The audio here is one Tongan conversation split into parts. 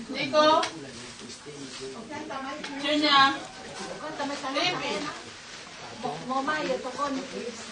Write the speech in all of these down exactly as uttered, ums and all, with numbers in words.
Nico. Junior. Pipi. Mo mai e tokoni, please.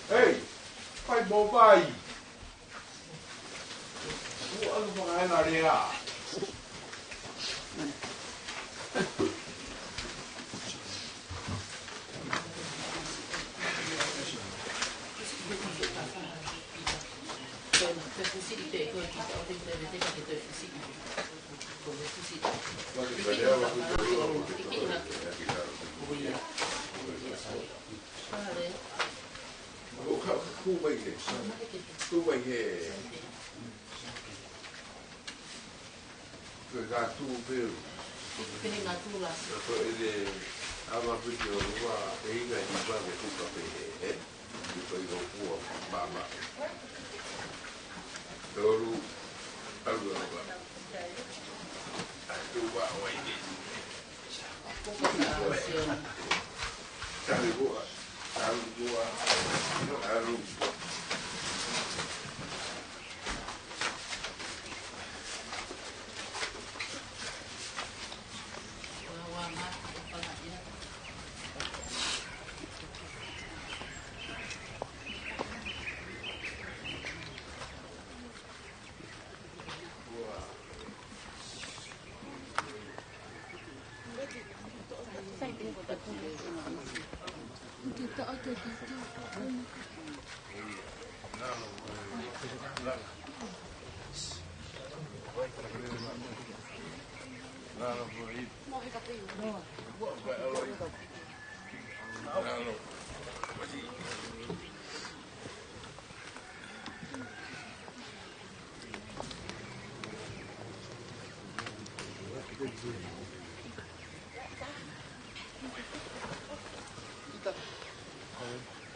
Hei, fai mo fai. Ua anu fakaena lea. Ko ka, ko mai he. Ko mai he. Ko ka tu peu. Ko e ngā tū la. Ko e le ama piti o lua e ina i pa ke tuka pe he, he. Ko i ko kua mama. Tolu, alu alu. Atu wa o i.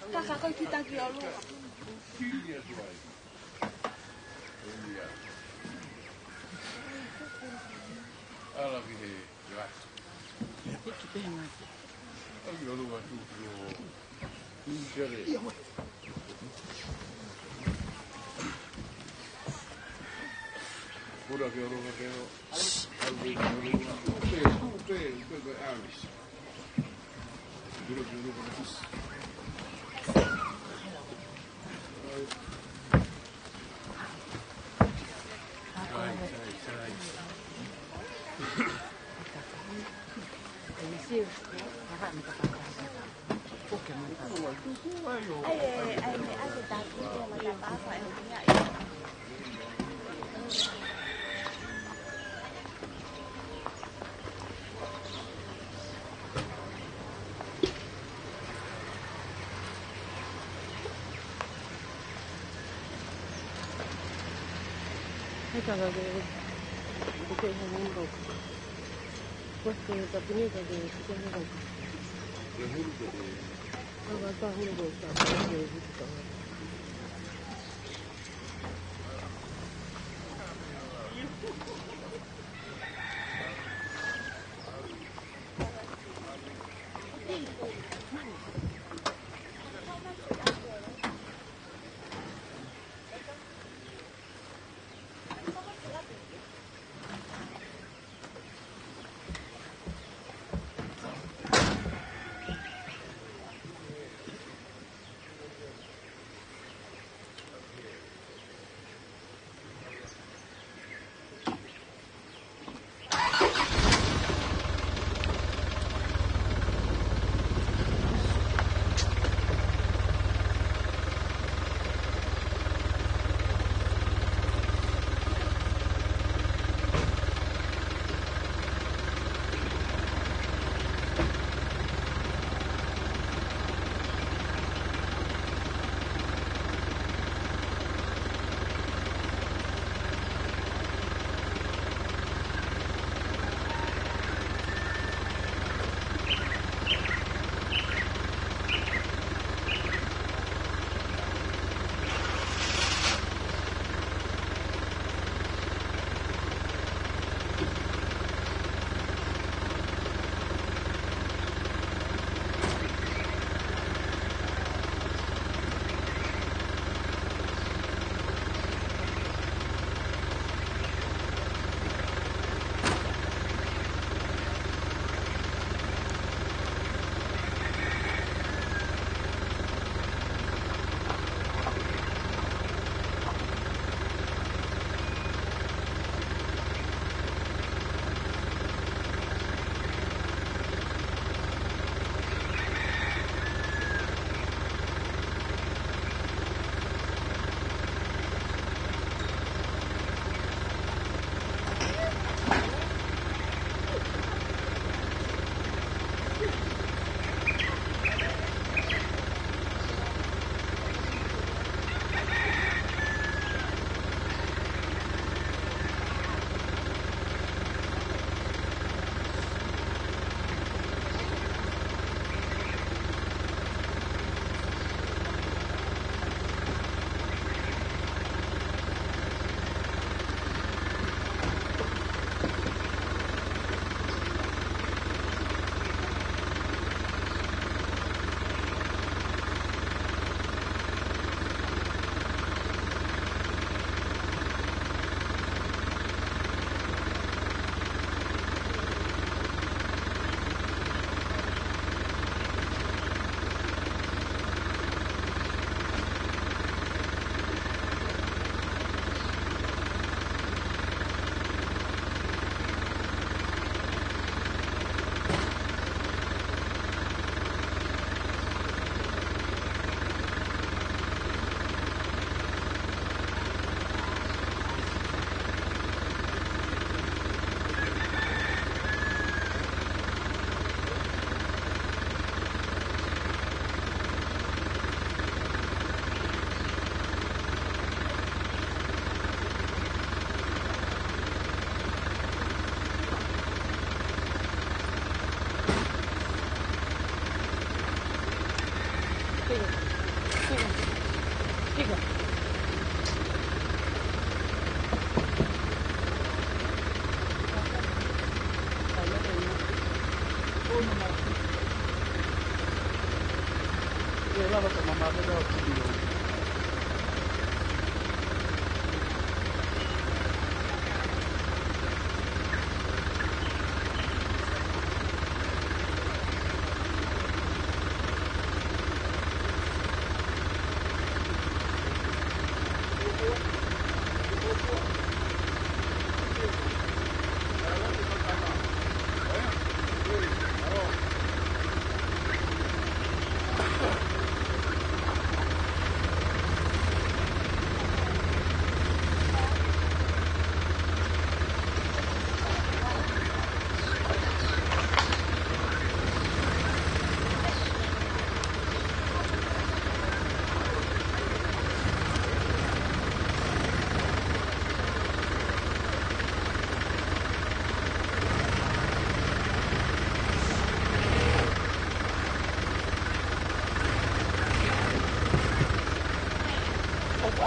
Ka ka ko kita ki ʻolunga. Ala ki he. Hiki pē ngā. Au ki ʻolunga tu ki o. Siale. Pura ki ʻolunga ke o. Au ki ʻolunga. Upe, upe, upe, upe, Alice. Pura ki ʻolunga ke o. Sai, sai, sai.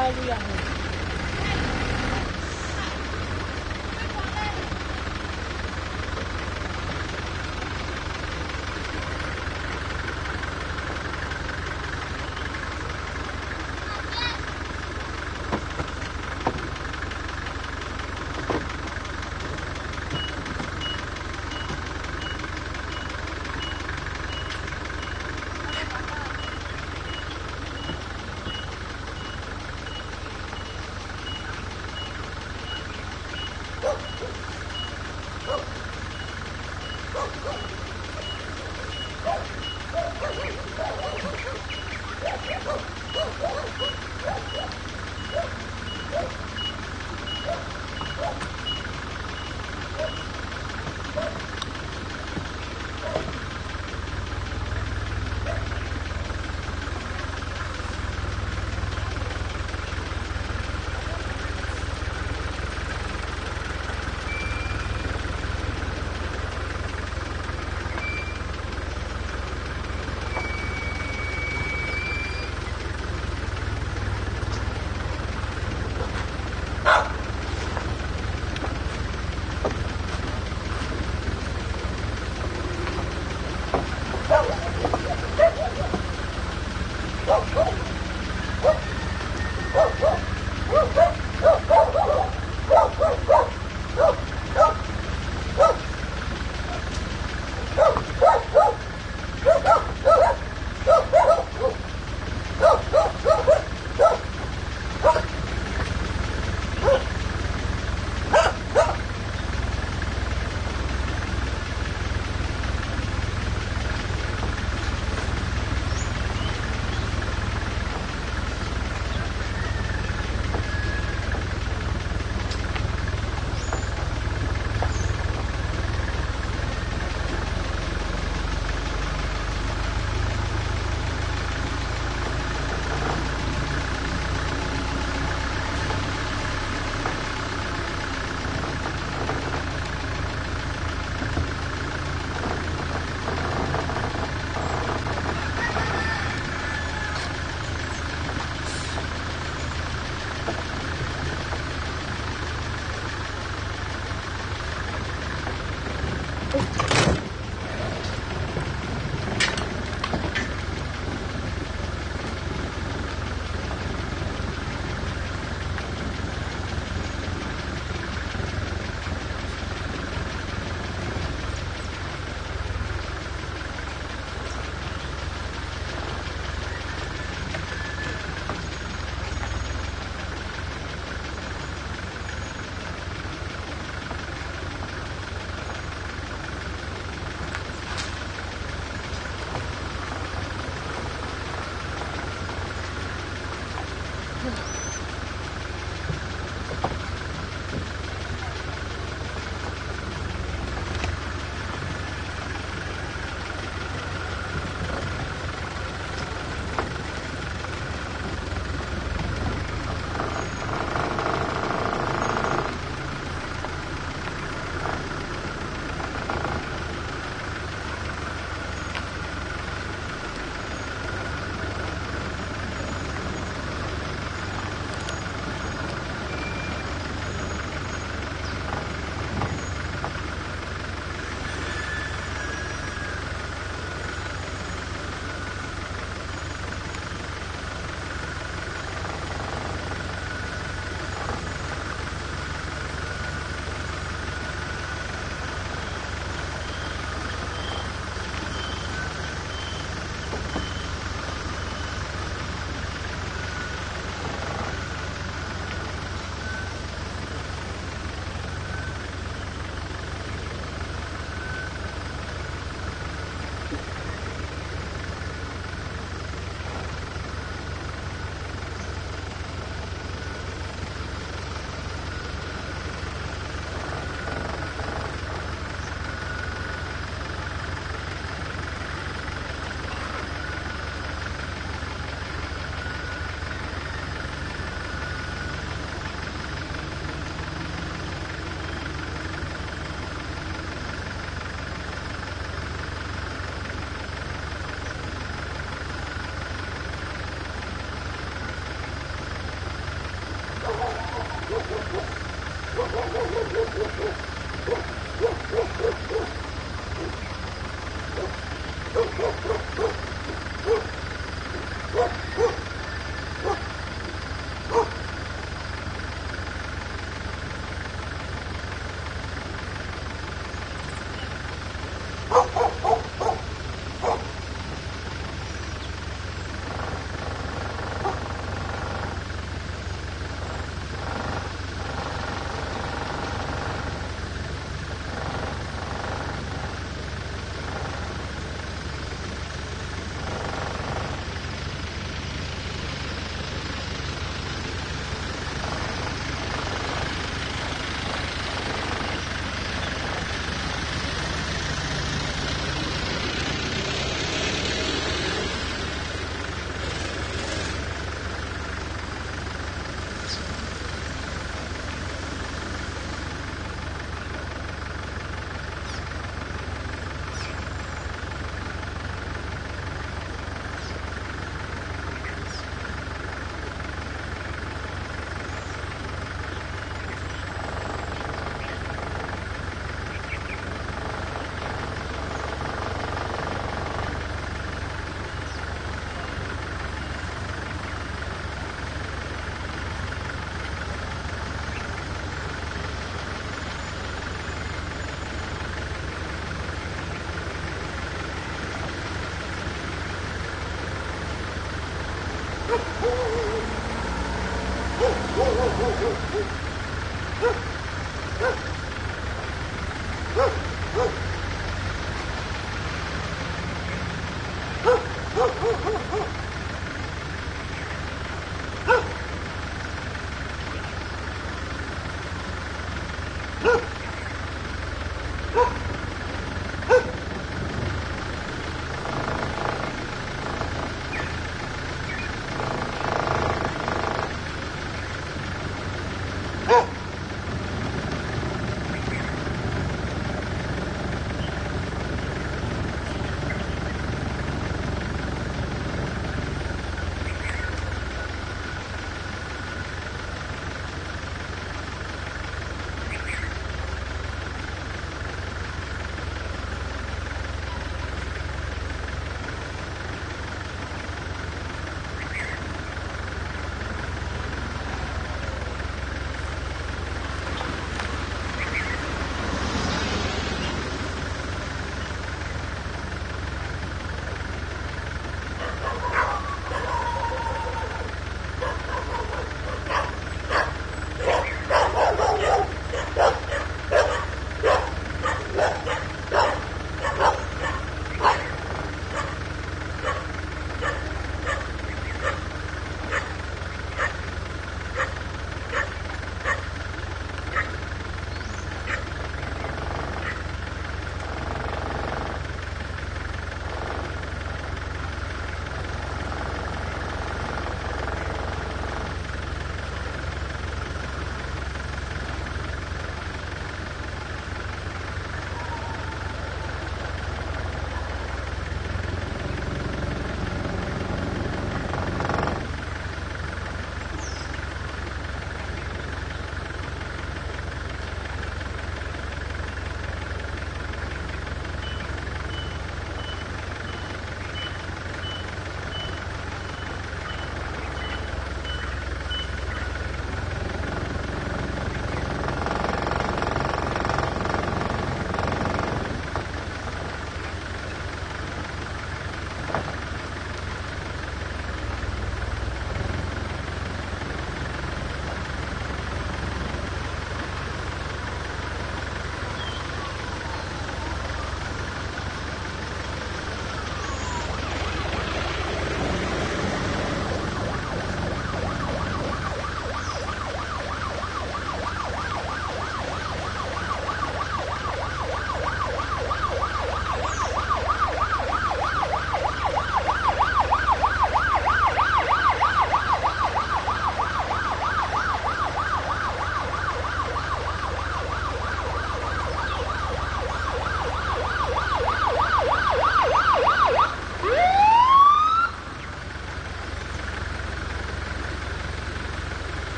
Haleluia.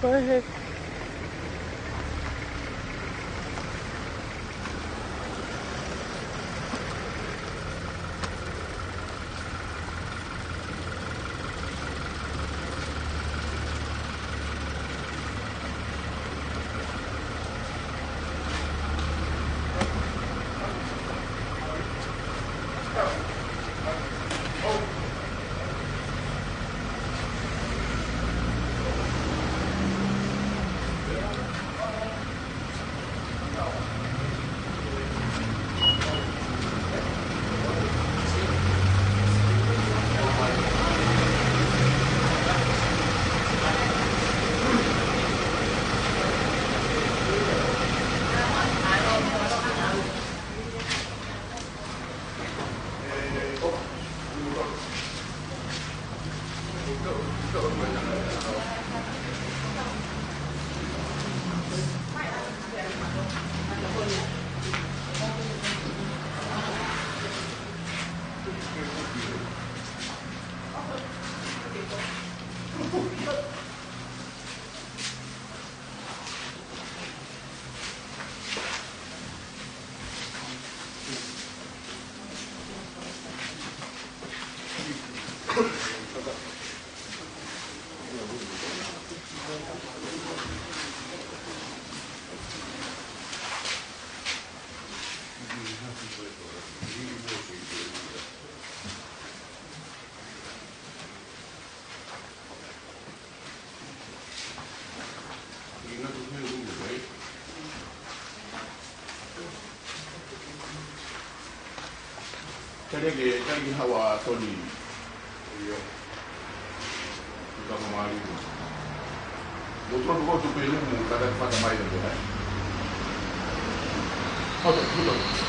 Go ahead. Tali ke, tali ke hawa toli. Io. Ka ko mali. Mo tolu ko tu pelu mo kata fata mai le hai. Hau, hau.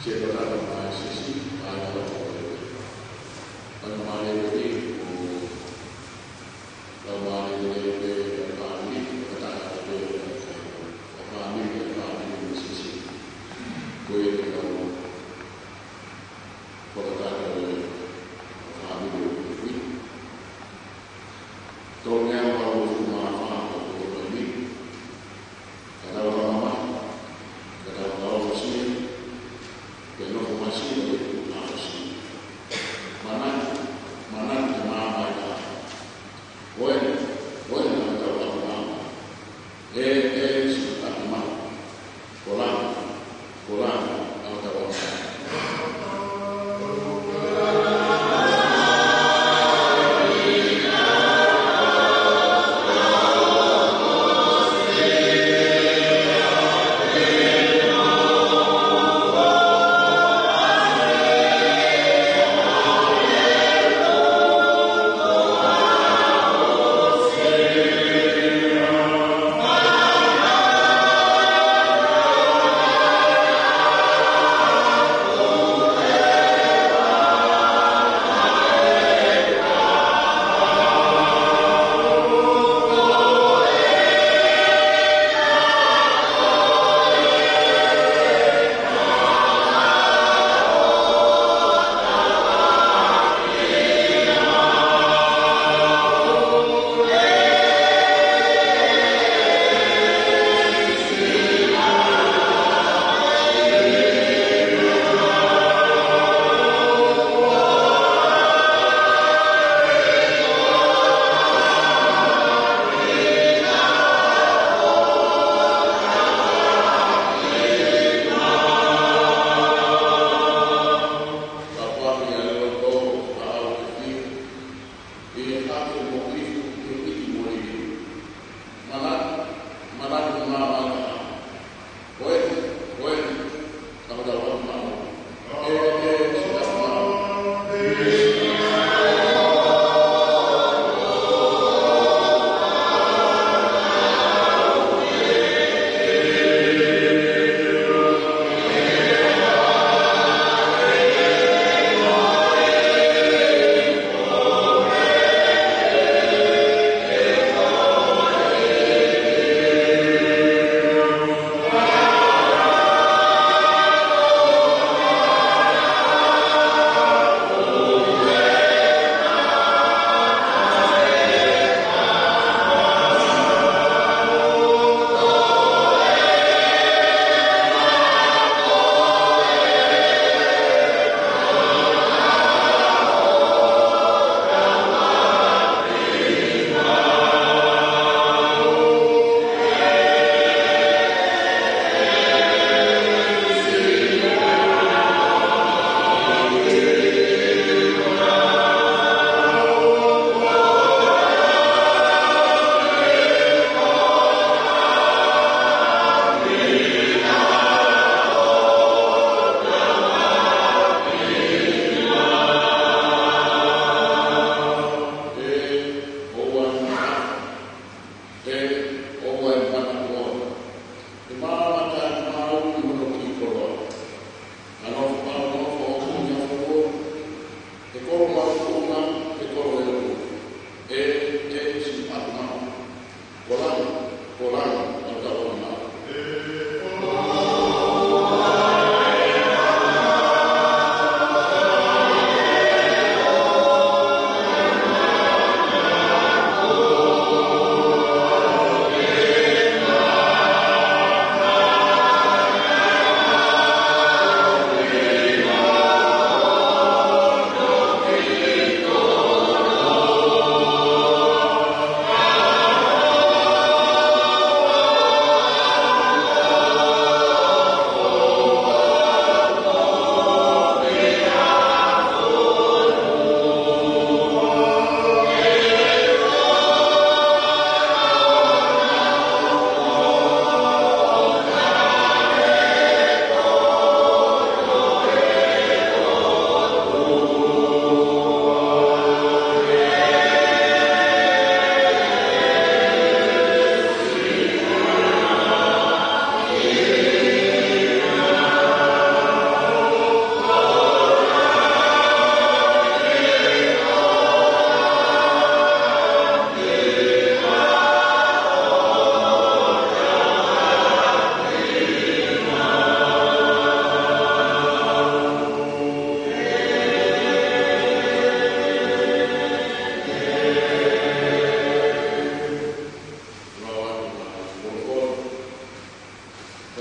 Ke tau tau mai sisi, ʻa ia ʻoku ʻai mai lelei pē, ʻo tau mai lelei pē, ʻa e fāmili, ʻo tau pē, ʻa e fāmili, ʻa e fāmili mo sisi. Ko ia te tau fakataha ʻa e fāmili ʻo Kuini. Tau ngea ʻa e ʻoku mā fā ʻo tau mai ni. Ka tau tau mai, ka tau tau sisi, ke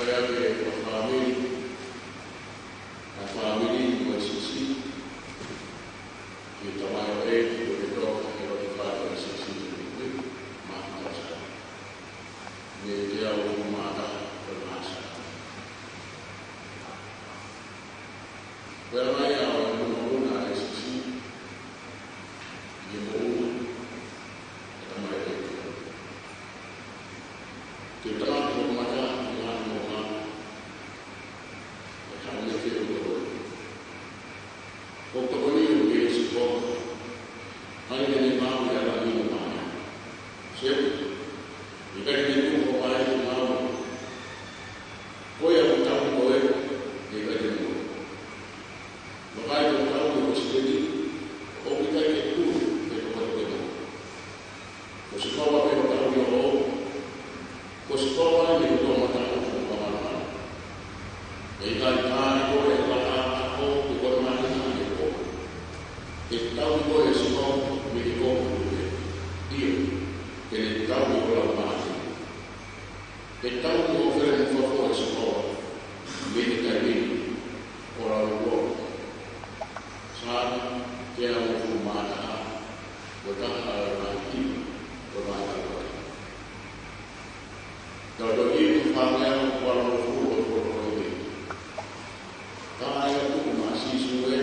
Pea ke ʻa fāmili, ʻa fāmili mo e siʻisiʻi, ki he tamaioʻeiki ko e toka he loki fale ʻo e siʻisiʻi ko eni, Maki Mausa. Mei he teau ʻo Mata ko e Masa. Pea mai ʻa e ʻunaʻuna ʻa e siʻisiʻi, ʻi he moʻunga, ʻa e tamaioʻeiki. Ke tala ko Mata, ʻi lalo mo ha, ʻe tau me ke o tokoni. Ko tokoni ʻo ke si ko, hali ke ne mau ʻi ala ni mo mai. Se, ʻi kai ke ne tuʻu ko mai ke mau. Ko ia ko tau ko e, ʻi kai ke ne mau. Vakai ko tau ko e siteni, ʻoku ʻikai ke tuʻu, ʻe ko tau ke mau. Ko Sihova pē ko tau ʻi ʻo, ko Sihova ni ko tau mata ko tau mata. ʻE ʻikai tali koe ʻe ha taha ʻo ko e mahi na ʻe ko. ʻE tau koe ʻe Sihova mei he kofu pē. ʻIo, ke ne tau ʻi ʻo lau mahi. ʻE tau ʻi ʻo fele mo fafo ʻe Sihova mei he taimi ni ʻo lau ʻo. Saame teau uofulu mā taha, ko e taha ʻa e vahe hiva, ko e vahe hiva. Tau tau ʻi he fāngeau ʻo lau uofulu ʻo e koloa ko eni. Ka ai ʻa tuku ma Sīsū ē,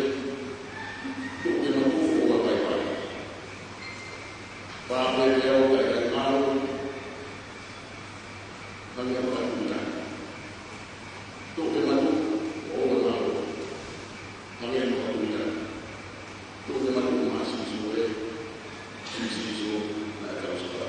tuku ke matuʻu ʻo e paipai. Pāpē teau kai kai mau, hangē ha maka tuʻi taha. Tuku ke matuʻu ʻo e mau. Hangē ha maka tuʻi taha. Tuku ke matuʻu ma Sīsū ē. Sīsū, Sīsū, naʻe kau saka.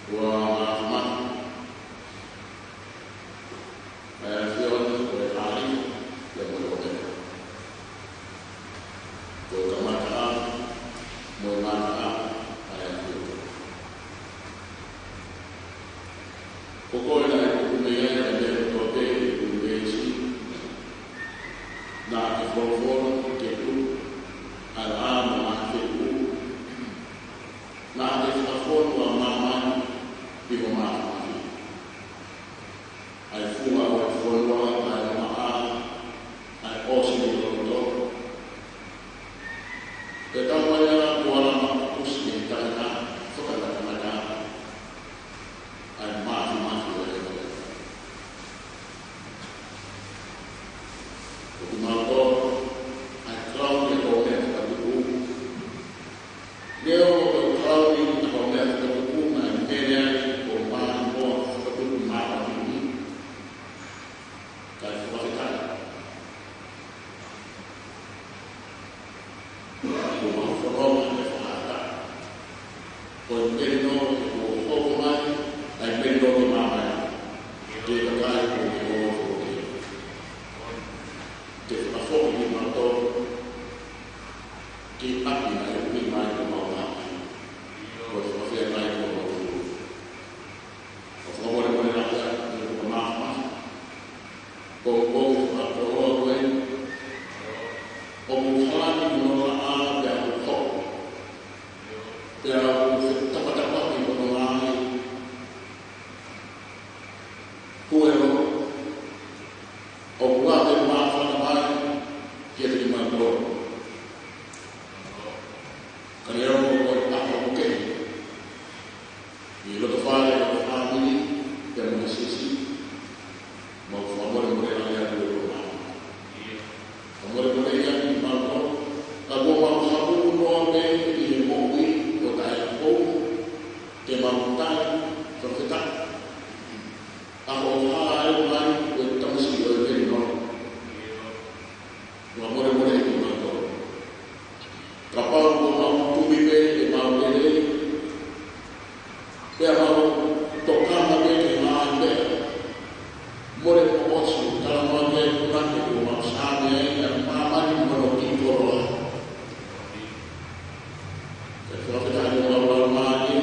ʻOku māfimafi ʻa e ʻAfiona, ko e ʻAlifa pea mo e ʻOmeka. Ko e kamataʻanga mo e ngataʻanga ʻa e ʻAfiona. Ko koe naʻe tuku mei ai ʻa e meʻa kotoa pē ʻi he ʻunivēsi. Naʻa ke folofola ke tuku ʻa e laʻā mo e fetuʻu. Naʻa ke fakafonu ʻa māmani ʻi ho māfimafi. ʻA e funga ʻo e fonua, ʻa e maʻa, ʻa e ʻosi ʻi loto. Pea tau mai ʻa e kuala ma kusi ʻe tangata, fakangatangata, ʻa e māfimafi ʻo e ʻOtua. ʻOku mau tō, ʻa e kalauni ʻo e meʻa fakatupu. Neo Ko e melino ʻoku hoko mai, ʻa e melino ki māmani, ki he kakai ʻoku ʻi he ʻofa ki he. Ke fakafoki kimautolu ki ʻapi naʻe ʻomi mai ko homau Tamai, ko e fakafeʻiloaki ʻo homau tui. ʻOku fakamolemole atu ʻa e kama mafa. Ko e koloa ko eni ʻoku hā ni mo hono laʻā pea ʻoku hoko. Pea ʻoku fetapatapaki mo hono laʻā. Ko e ʻoku ʻave māfana mai kiate kimautolu. Ka neongo ko e ʻaho kehe, ʻi loto fale ʻo e fāmili pea mo e siasi, mau fakamolemole ʻa e ʻalu ʻo mau. Fakamolemole ia kiate kimautolu, ka kuo mau haʻu noa pē ʻi he moʻui ʻo e taʻe ʻaho, ke mau tali, fakafetaʻi. ʻAho ʻoku hā ai mai ko e tamasiʻi ʻo e melino. Fakamolemole kimautolu. Kapau ʻoku mau kumi pē ʻemau lelei, pea mau tokanga pē ki he ngaahi meʻa mole mo ʻosi, tala mai ke punake kuo mau saame ai ʻa māmani mo hono kiʻi koloa. Kae fakafetaʻi ʻoku mau laumālie,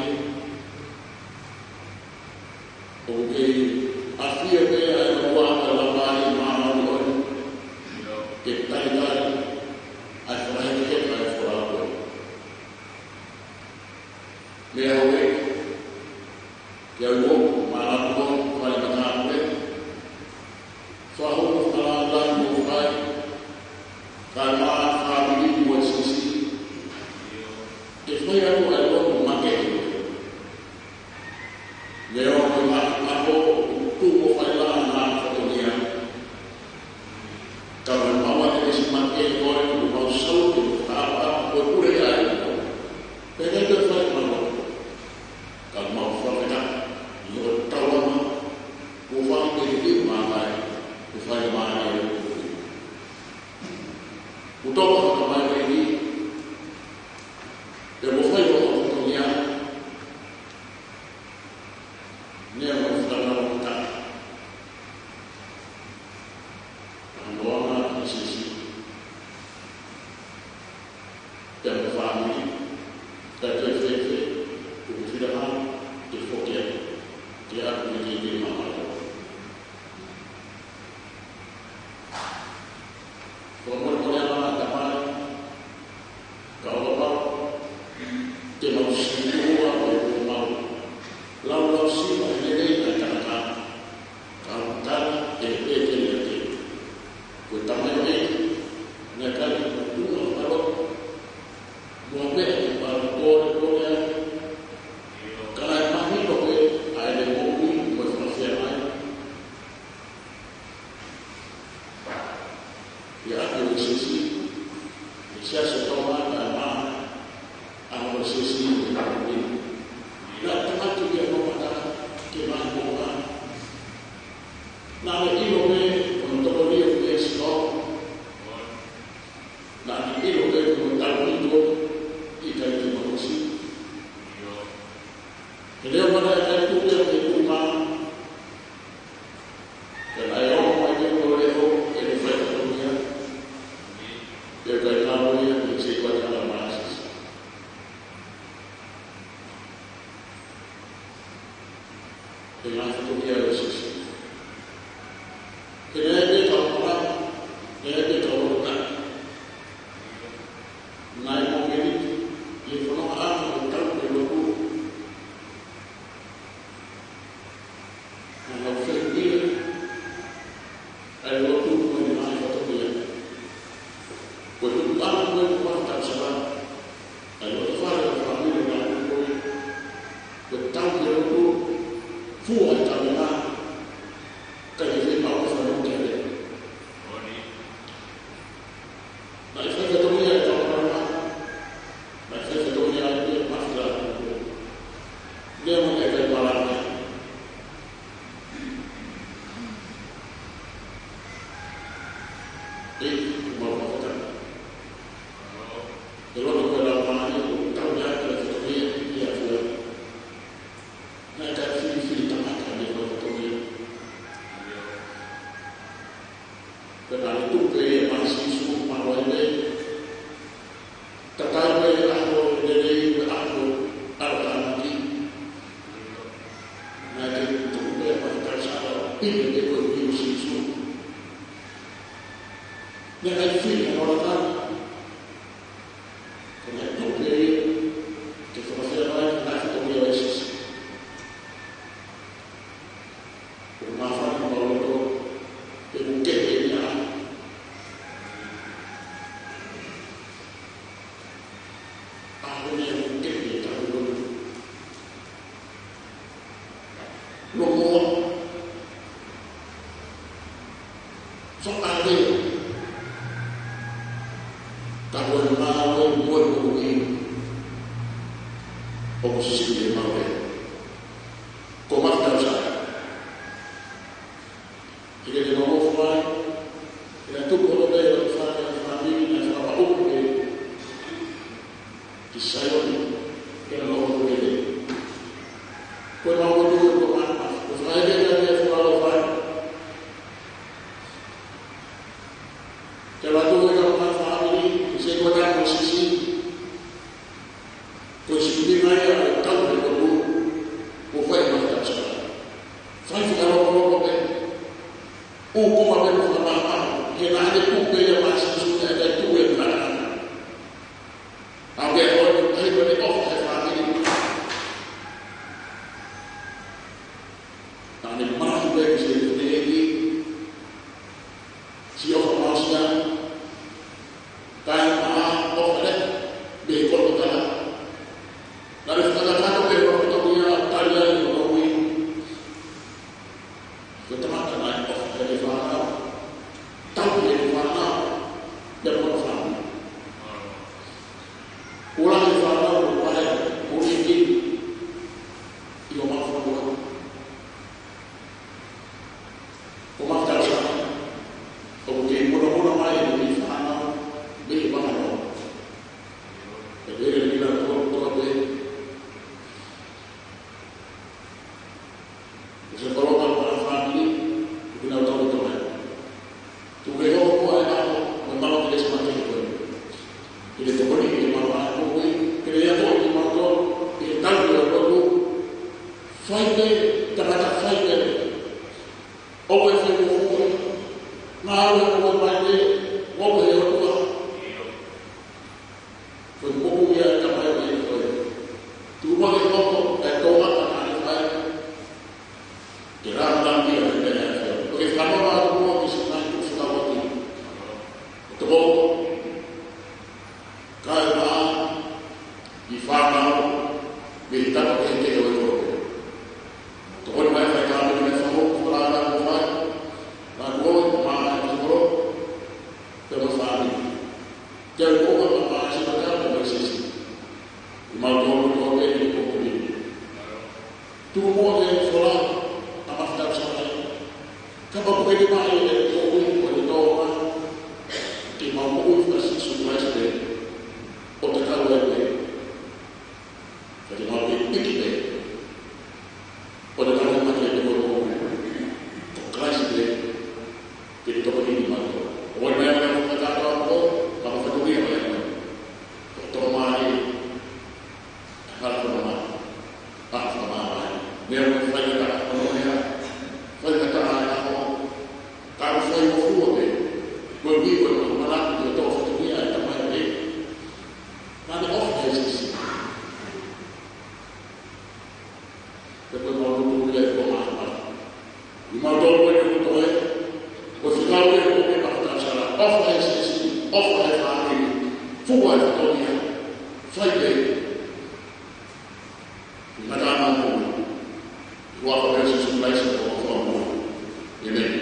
ʻoku kei ʻafio pē ʻa e ʻOtua ʻa e Laumālie Māʻoniʻoni ke talitali ʻa e fakahekeheka ʻa e folau ko eni. Meʻa ʻoku ʻi ai ʻa e ʻoku mālōlō fale matāpule, fakahoko fakalāngilangi mo fai, kae ʻumaʻā fāmili mo e siasi, ke fai atu ʻa e lotu makehe. Neongo ʻa e ʻaho ʻoku tuʻu ʻo fai lahi ʻa e fatongia, ka ʻoku mau ʻoatu ʻa e siasi makehe ko ē, ʻoku mau sio ki he fakapapau ko e pule ia ʻa e ʻOtua. Pea ʻikai ke fai ʻa e lotu, ka mau fakafetaʻi ʻi hoʻo tauʻanga kuo fai pē ki he māmani, kuo fai mai ʻa e lotu. Kuo tō ʻa e fakamālō ʻEiki, pea kuo fai ʻa e fatongia, neongo ʻa e fakangalongata, ʻa e noaʻanga ʻa e siasi, pea mo e fāmili, ka ʻoku fēfē, ʻoku fiemaʻu ke foki atu, ke ʻalu ki he kei māmani. Fakamolemole ʻa e Tamai, ka ʻoku mau, te mau sītuʻa pē ʻo mau laulausiva he lelei ʻa e tangata, ka ʻoku tala ʻe Pēteli ʻa e, ko e tamaioʻeiki naʻe ʻikai ke tuʻu ʻi ha loto mo ha meʻa ke mau polepole ai, ka naʻe mahino pē ʻa ʻene moʻui mo e fakafeangai. ʻI he ʻapi ʻo e siasi, ʻi he Siasi ʻo Tonga, kae ʻumaʻā ʻa e siasi ʻi he Tonga. Naʻe tangata ia ʻo mata ke mahi mo ha. Naʻe ʻilo pē ʻa hono tokoni ʻa e siasi. Naʻe ʻilo pē ʻa hono tauhi ʻo ʻikai ke mamaʻo. He leo mana e kai kupe ʻa e kupe. Ka naʻe ʻomai ke ʻoua leʻo ʻene fai fatongia. Pea kai kau ia ke se kua tala māsisi. He ngaahi fatongia ʻo e siasi. He naʻe pē kau kona, naʻe pē kau kona. Naʻe mo meni, ʻi he fononga ʻa e tau ke lotu. Naʻa nau fehia ʻa e lotu mo e ngaahi fatongia. Ko e tuʻu ʻana ko e kuata sava, ʻa e lotu fale ʻa e fāmili naʻa nau ko e, ko e tau ke lotu, fua e tau na, ka ke fai mau ke fanongo ki ai. Naʻe fai fatongia e tau na, naʻe fai fatongia e ʻi he ko e ui ʻo Sīsū. Naʻe ʻikai fili ʻa e ola tau. Ko e tuʻu pē ia ke fakafeʻao ai ki he ngaahi fatongia ʻo e sisi. Ko e māfana mo e loto, pe ʻoku kehe ʻa e meʻa. ʻA e meʻa ʻoku kehe ʻa e loto. Lomoa. Fakalea. Ka ko e ngāue mo e moʻui ʻoku siʻi e maʻu. Ko Mafutausala. ʻIkai te mau ʻofa ai, ʻe tupu ʻo pehē ʻo fai ʻa e fāmili naʻe fakapaʻupu pē ki Saione, ke na mau ʻofa pē. Ko e mau ʻofa atu ko Mafutausala, ko e fai pē ka te fua lo fai. Ke la tu e ka ma fāmili, se ko ta ko sisi. Ko e sipinga ia ʻa e tau he lotu, ko fai Mafutausala. Fai fika loko loko pē. ʻO ko ma pē mo ka ma ma, he naʻe tupu pē ia ma Sīsū naʻe tupu ia ma. ʻA pē ʻo e kai ko e ʻofa he fāmili. Naʻe mafu pē ki he teʻeki. Siʻi ʻofa maʻu siʻa, kae ʻofa leva, mei he kolokota. Naʻe fakakakato pē ʻo fatongia tali ai ʻo ui. Ko e tangata naʻe ʻofa he fānau, tau he fānau, pea mo e fānau. Ula he fānau, ʻo pare, ʻo liki, ʻi ʻo mafu ua. Ko Mafutausala, ʻoku kei munamunaʻi mai ʻe he fānau, mei he mahalo. ʻE pehē ni la ko, ko te. Ko se palopalema ʻa e fāmili, ʻoku nau tau tau mai. Tuku ke hoko ai ʻa e, mo e malo ki le sima ke koe. ʻI he tokoni, ʻi he malo ʻa e koe, ke le ia koe, ʻi he malo, ʻi he tau, ʻi he malo, fai pē, tangata fai pē. ʻOku ʻi ai e fai mo fua. Ngāue ʻoku ʻomai pē, ʻoku ʻi ai e ʻOtua. Ko e moʻui ia ʻa e tamai ʻo e koe. Tuku mai ke hoko, ʻa e tōʻonga ka ne fai. Ke rāmana ia he meʻa ʻa e fai. ʻOku ke fanongo atu mo ke sinai tu fika wati. Toko. Kae ma, ʻi fānau, mei he tapa kehekehe ʻo e kolope. Tokoni mai fai ka mei he famo, fala ka mo fai. Ma ko, ma e kolo, pea mo fāmili. Ke u koma ma ma si ma ka mo ma sisi. ʻI mau tō mo tō pē ni ko ko ni. Tuku muʻa ke folau ʻa Mafutausala. Ka mau pehē mai ʻe tō ui ko ni tō ma. Ke mau moʻui fakasisi Kalaisi pē. ʻO te kau ai pē. Ka te mau pē piki pē. ʻO te kau mai ke te mau moʻui. Ko Kalaisi pē. Ke te tokoni ni mau. ʻO wai mai ʻa e kau katoa ko, ka mau fatongia mai. Ko tō ma e. Hala ko ma. Hala ko ma. Meʻa mo e faingataʻa ko e meʻa. Faingataʻa ko. Ka ko fai mo fua pē. Ko e ui ko e mana ko e tō fatongia e tamai pē. Naʻa ne ʻofa he sisi. Pea ko e mau lotu ia ko ma ma. ʻI mau tō ko e lotu ē. Ko e fika ʻoku ʻomai ʻe Mafutausala. ʻOfa he sisi, ʻofa he fāmili. Fua he fatongia. Fai pē. Ngata ana ko. Ko e ʻofa ʻa Sīsū Kalaisi ko e ʻofa mo. ʻĒmeni.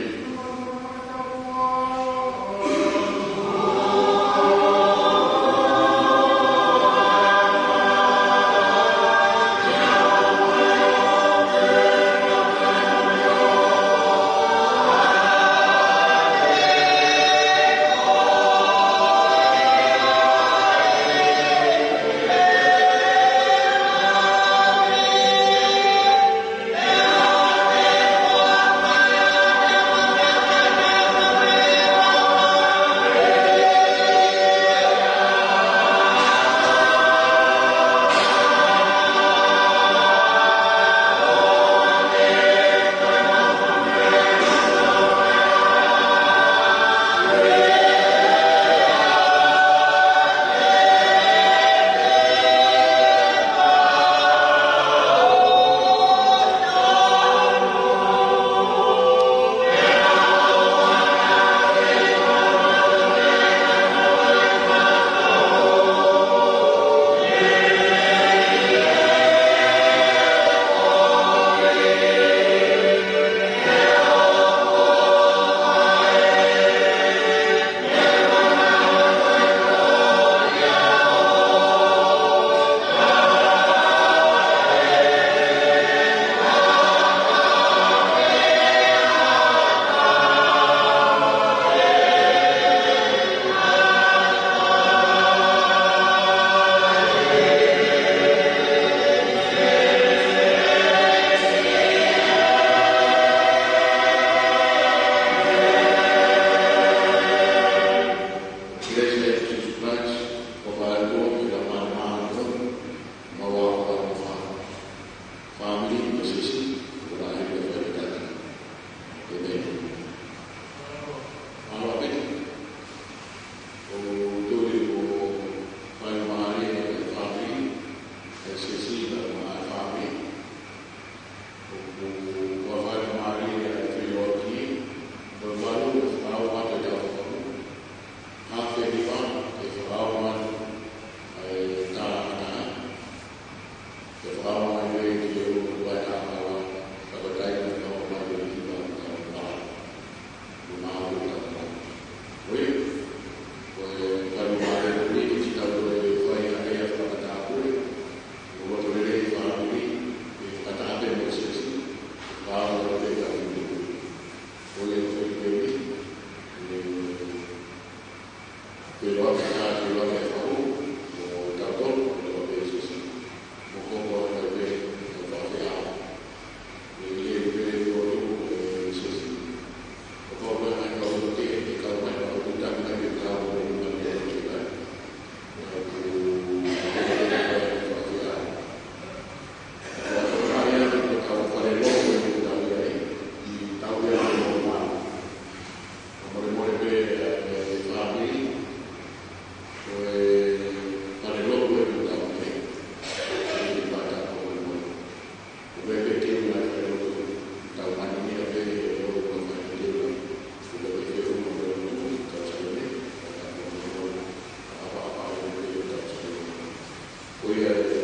Ko ia e,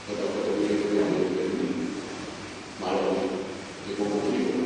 ko e tau ko e tau ia ko e tau ia ko e ni. Mālō, ke kōkō ki ko.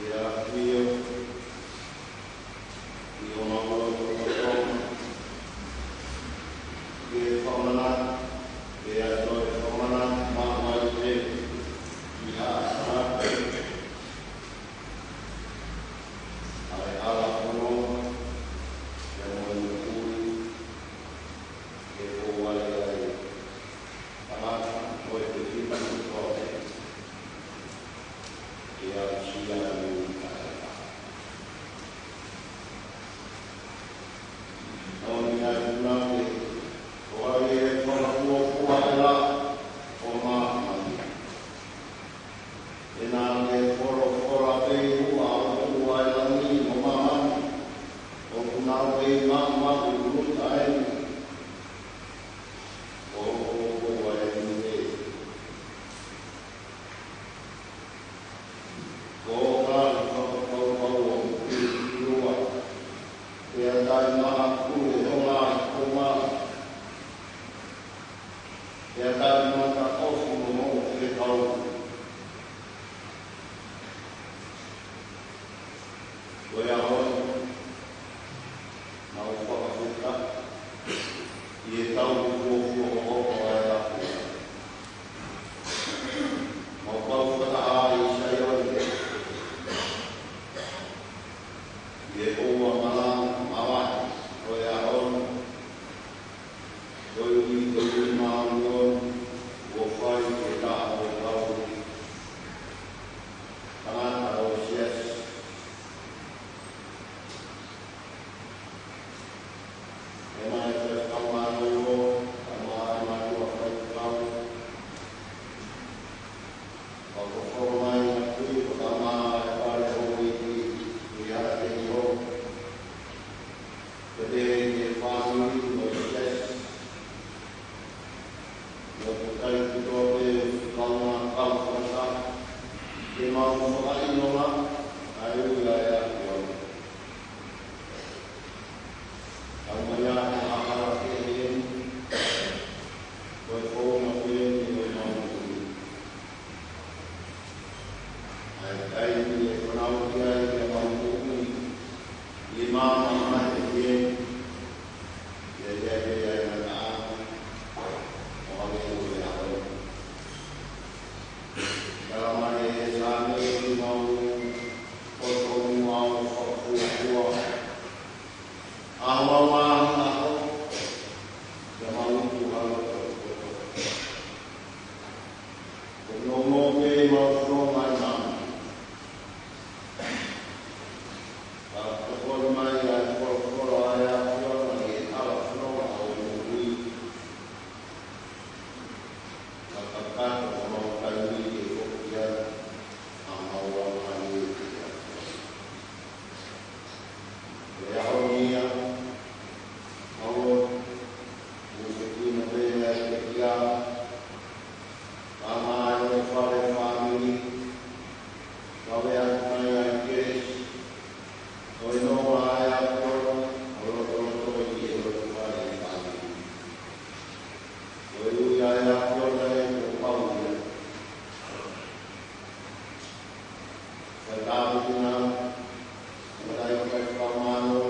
Ia, ʻio, ʻio, mau ʻofa atu ke fakamanatu, ke ʻai ʻa e fakamanatu maʻu ai pē ʻi haʻa tangata ʻa e hala fononga, ke moʻui, ke ʻoua ʻe ai tangata ʻo e fefine kotoa pē ke aʻusia ʻa e moʻui taʻengata. Naʻa mo e ʻai ʻa e punake, ʻo ʻai ʻe he fakafuofua ʻa e laʻā ʻo māmani. Pea naʻa ke folofola pē ʻi he ʻuha ʻo e tuʻu ʻa e langi mo māmani, ʻoku nau kei maʻumaʻu ʻi he taimi ʻo e hokohoko ʻa e niʻihi. Ko e fakakaukau ʻo e kiʻi ʻuha, pea taʻemaha pule ʻo ngaahi konga, pea taʻemata ʻosi mo hoʻo fekau. Ko e ʻaho ni, mau fakafetaʻi ʻi he tau fuofua hokohoko ʻa e ʻAfiona. Mau kau fakataha ʻi Saione, ʻi he ʻoua malanga mavahe ʻo e ʻaho ni, koeʻuhi ko e ʻuhi māʻoniʻoni kuo fai ʻe he taha ʻo e kau tangata ʻo e siasi. ʻE mai ʻa e faifekau mālōlō, kae ʻumaʻā ʻa e mātuʻa faifekau. Pea kuo foki mai ʻa e kui, pea kae ʻumaʻā ʻa e pale houʻeiki, ʻi he ʻaho ni ʻo e fāmili mo e siasi. Mo e kakai kotoa pē ʻoku kaungā kau fakataha, ke mau fakaʻilonga ʻa e ui ʻa e ʻAfiona. Kae ʻumaʻā ʻa e hala kehe ni, ko e founga pē eni ʻo ʻemau moʻui. ʻA e taimi ʻe fanauʻi ai ʻemau moʻui ʻi he maama mai ʻi he, ʻi he, ʻi he, ʻi he ngataʻanga ʻo hangē ko e ʻaho ni. Talamai ʻe he Saame, ʻoku mau poto muʻa ʻo fakafuofua ʻa homau ngaahi ʻaho, pea mau iku ha loto kotoa. ʻOku nonga pē ʻemau fononga ʻi māmani. Ka tokoni mai ʻa e folofola ʻa e ʻAfiona ʻi he hala fononga ʻo e moʻui. Ka kakato ʻemau taimi ke foki ai ʻa homau angahala ki he ʻAfiona. Ko e ʻaho ni ia, mau ō, mou fekina pē ʻa e pekia, kae ʻumaʻā ʻa e fale fāmili, kae ʻave atu mai ʻa e kelesi ʻo e nonga ʻa e ʻAfiona, ʻo lotolotoʻi ʻi he loto fale fāmili. Ko e ui ʻa e ʻAfiona ē, kuo pau ia. Fai tāpuekina, mo e ʻai ʻa e fakamālō,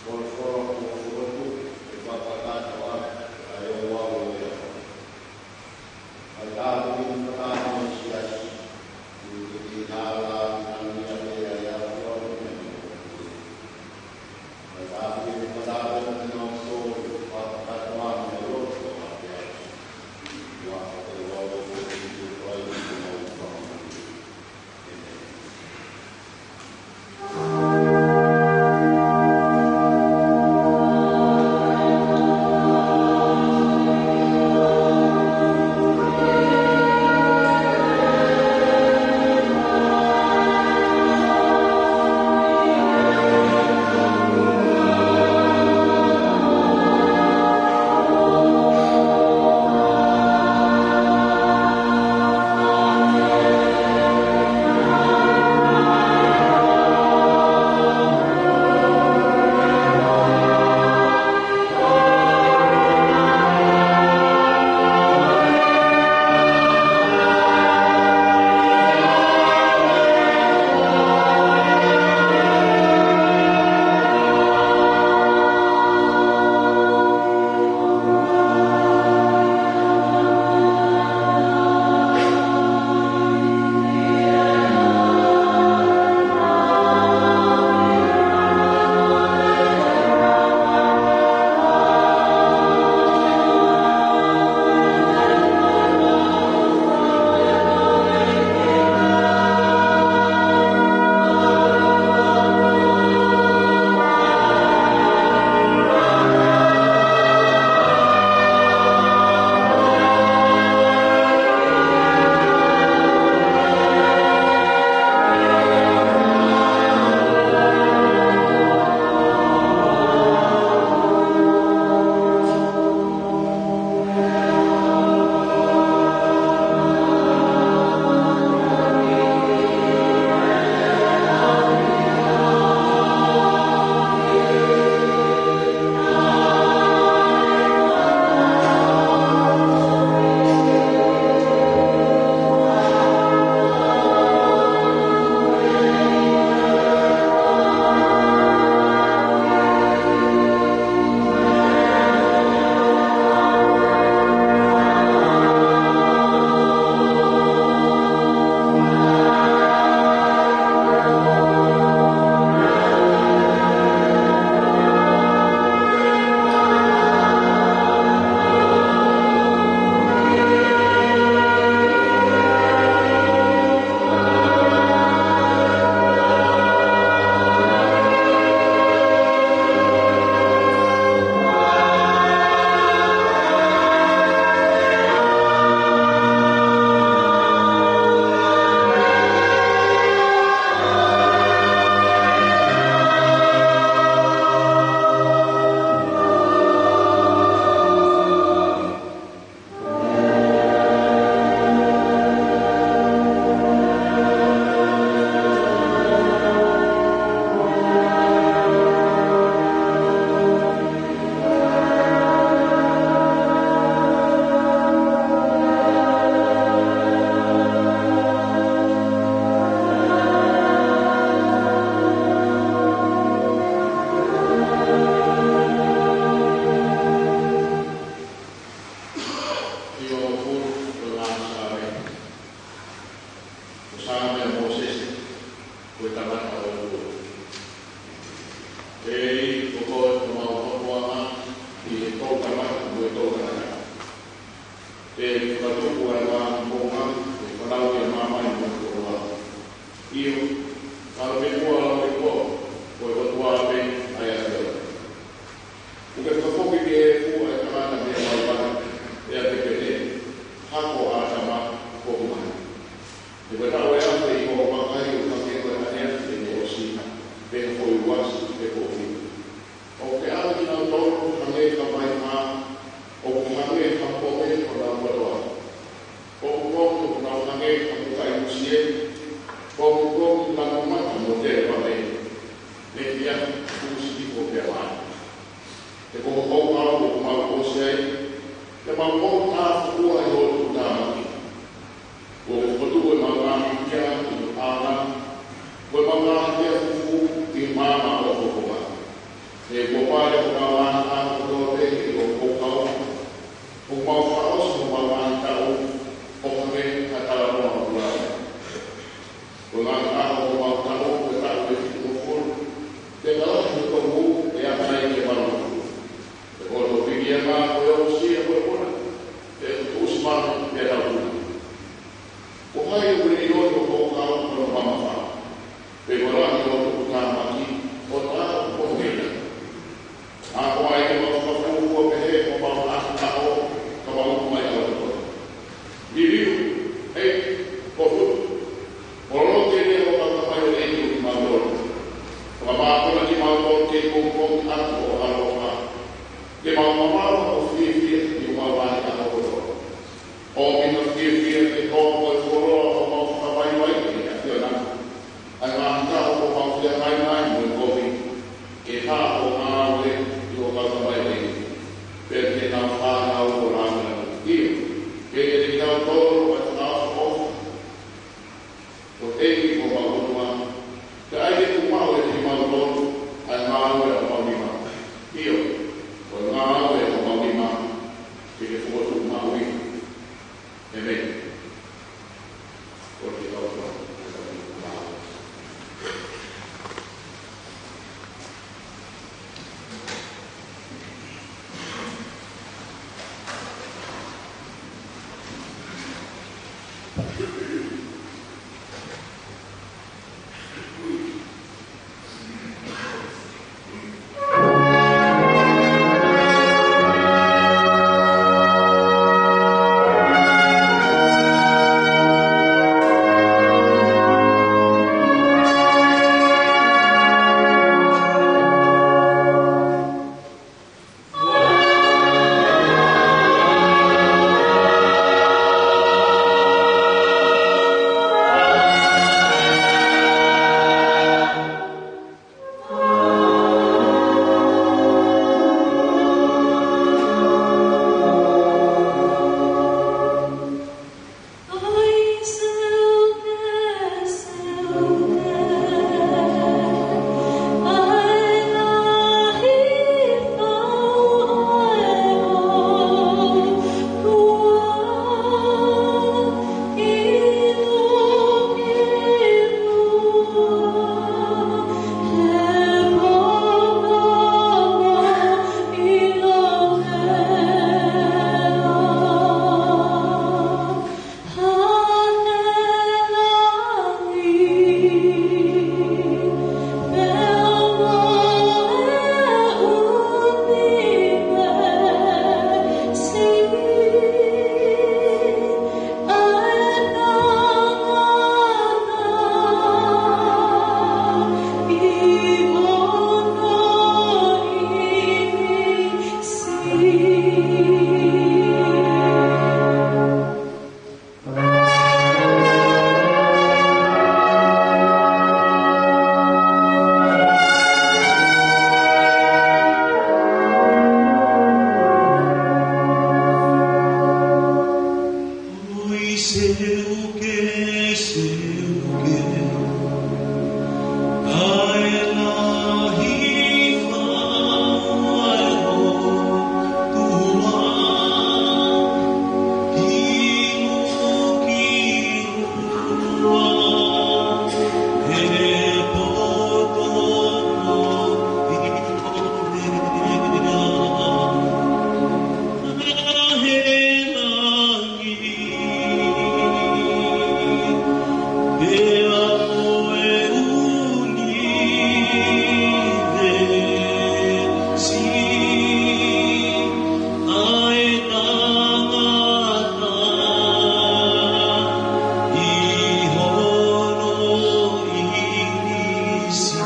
folofola kuo fokotuʻu ke fakakakato ʻaki ʻa e ouau ʻo e ʻaho. Fai tāpuekina fakataha mo e siasi, ʻi he kiʻi hala, ʻi he ʻaho ni ʻa e ʻAfiona. Fai tāpuekina fakataha mo kinautolu, fakakakato ʻa e loto ʻa e ʻaho. Ua, ua, ua, ua, ua, ua, ua, ua, ua, ʻĒmeni. Ko Saame ʻa Mōsese, ko e tangata ʻo e ʻOtua. ʻEiki, ko koe ko homau ʻOtua, ʻi he toʻutangata mo e toʻutangata. Te ke fakatupu ʻa e ngaahi moʻunga, ke fanauʻi ʻa māmani mo e koloa. ʻIo, ka ʻoku ke lau ʻe koe, ko e ʻOtua pē ʻa e ʻAfiona. ʻOku ke fakafoki ki he efu ʻa e tangata mei he vaivai, pea ke pehē, Hako ʻa ʻĀtama, ko homau. He ko e taʻu ʻe afe ʻi hoʻo vakai ʻoku hangē ko e ʻaneafi ʻene ʻosi, pe ko e uasi, pe ko e fiu. ʻOku ke ʻave kinautolu hangē ha vai mā, ʻoku hangē ha ponge honau kotoa. Pongipongi ʻoku nau hangē ha mukaʻi musie, pongipongi lanu mata mo telepale, ne pia kusi ʻi ho pea mai. He ko ho kau ʻoku mau ʻosi ai, te mau ʻoatu ʻa e fua ʻi hoʻo tuʻutāmaki. Kuo ke fokotuʻu ʻemau ngaahi hia ʻi ho ʻāngana, ko ʻemau ngaahi hia fufū ʻi he maama ʻo ho hokohoko. He kuo pale homau ngaahi ʻaho kotoa pē ʻi ho kau, ʻoku mau fakaʻosi homau ngaahi taʻu ʻo hangē ha talanoa ʻoku lava. Ko e ngaahi ʻaho ʻo homau taʻu, ko e taʻu ʻe fitungofulu, pea ka lahi hoto ngū, ʻe ʻalu ai ki he valungofulu. Pea ko hoto pikiʻanga ko e ongosia ko e muna, pea ko e tuʻusi maʻu, pea tau tuna. Ko hai ʻoku ne ʻiloʻi hoʻo kau ko hono mamafa, pe ko e lahi hoʻo tuʻutāmaki, ʻo taau ko hono mena? ʻA ko ā ʻi he mau fakafuofua pehē ko homau ngaahi ʻaho, ka mau utu mai ʻa loto. Liliu, ʻEiki, ko Hutu, ʻo lolotonga ʻi hoʻo kau kamata ʻEiki ʻo kimautolu. Fakamākona kimautolu ke pongipongi ʻaki hoʻo ʻaloʻofa. Ke mau mamafa ʻo fiefia ʻi homau ngaahi ʻaho kotoa. ʻOmi ha fiefia ke tō ko e fuoloa ʻo homau fakavaivai ki he ʻAfiona. ʻA e ngaahi taʻu ʻoku mau fiemaʻu ai mo e kovi, ke hā hoʻo ngāue ʻi hoʻo kau kamata ʻEiki. Pea ke nau fānau ʻo lāngilangi. ʻIo, ke ʻiate kinautolu ʻa e fakaʻofoʻofa ʻo e ʻEiki ko homau ʻOtua. Pea ʻai ke tuku maʻu ʻiate kimautolu ʻa e ngāue ʻa homau nima. ʻIo, ko e ngāue ʻa homau nima, ke ke fokotuʻu maʻu ia. ʻĒmeni. Pea ko e ʻunivēsi ʻa e tangata ʻi hono ʻinisi.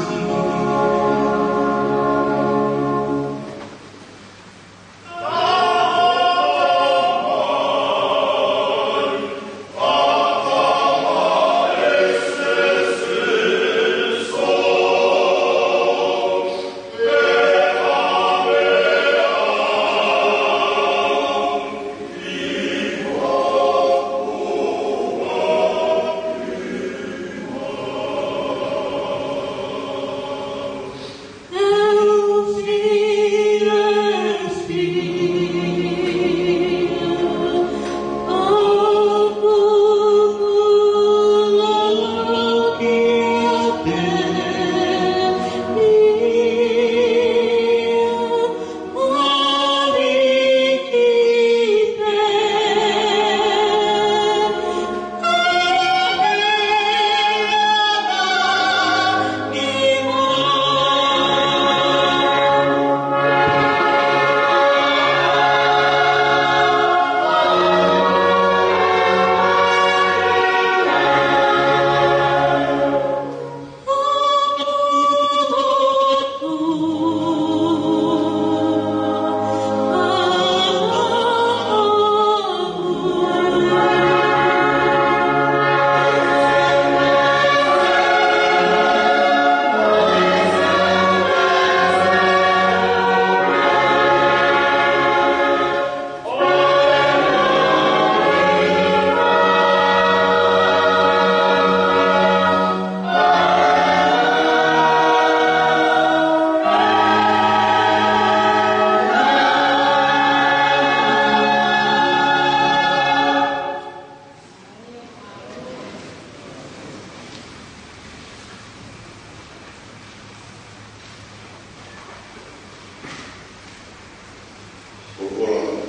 Ko e folofola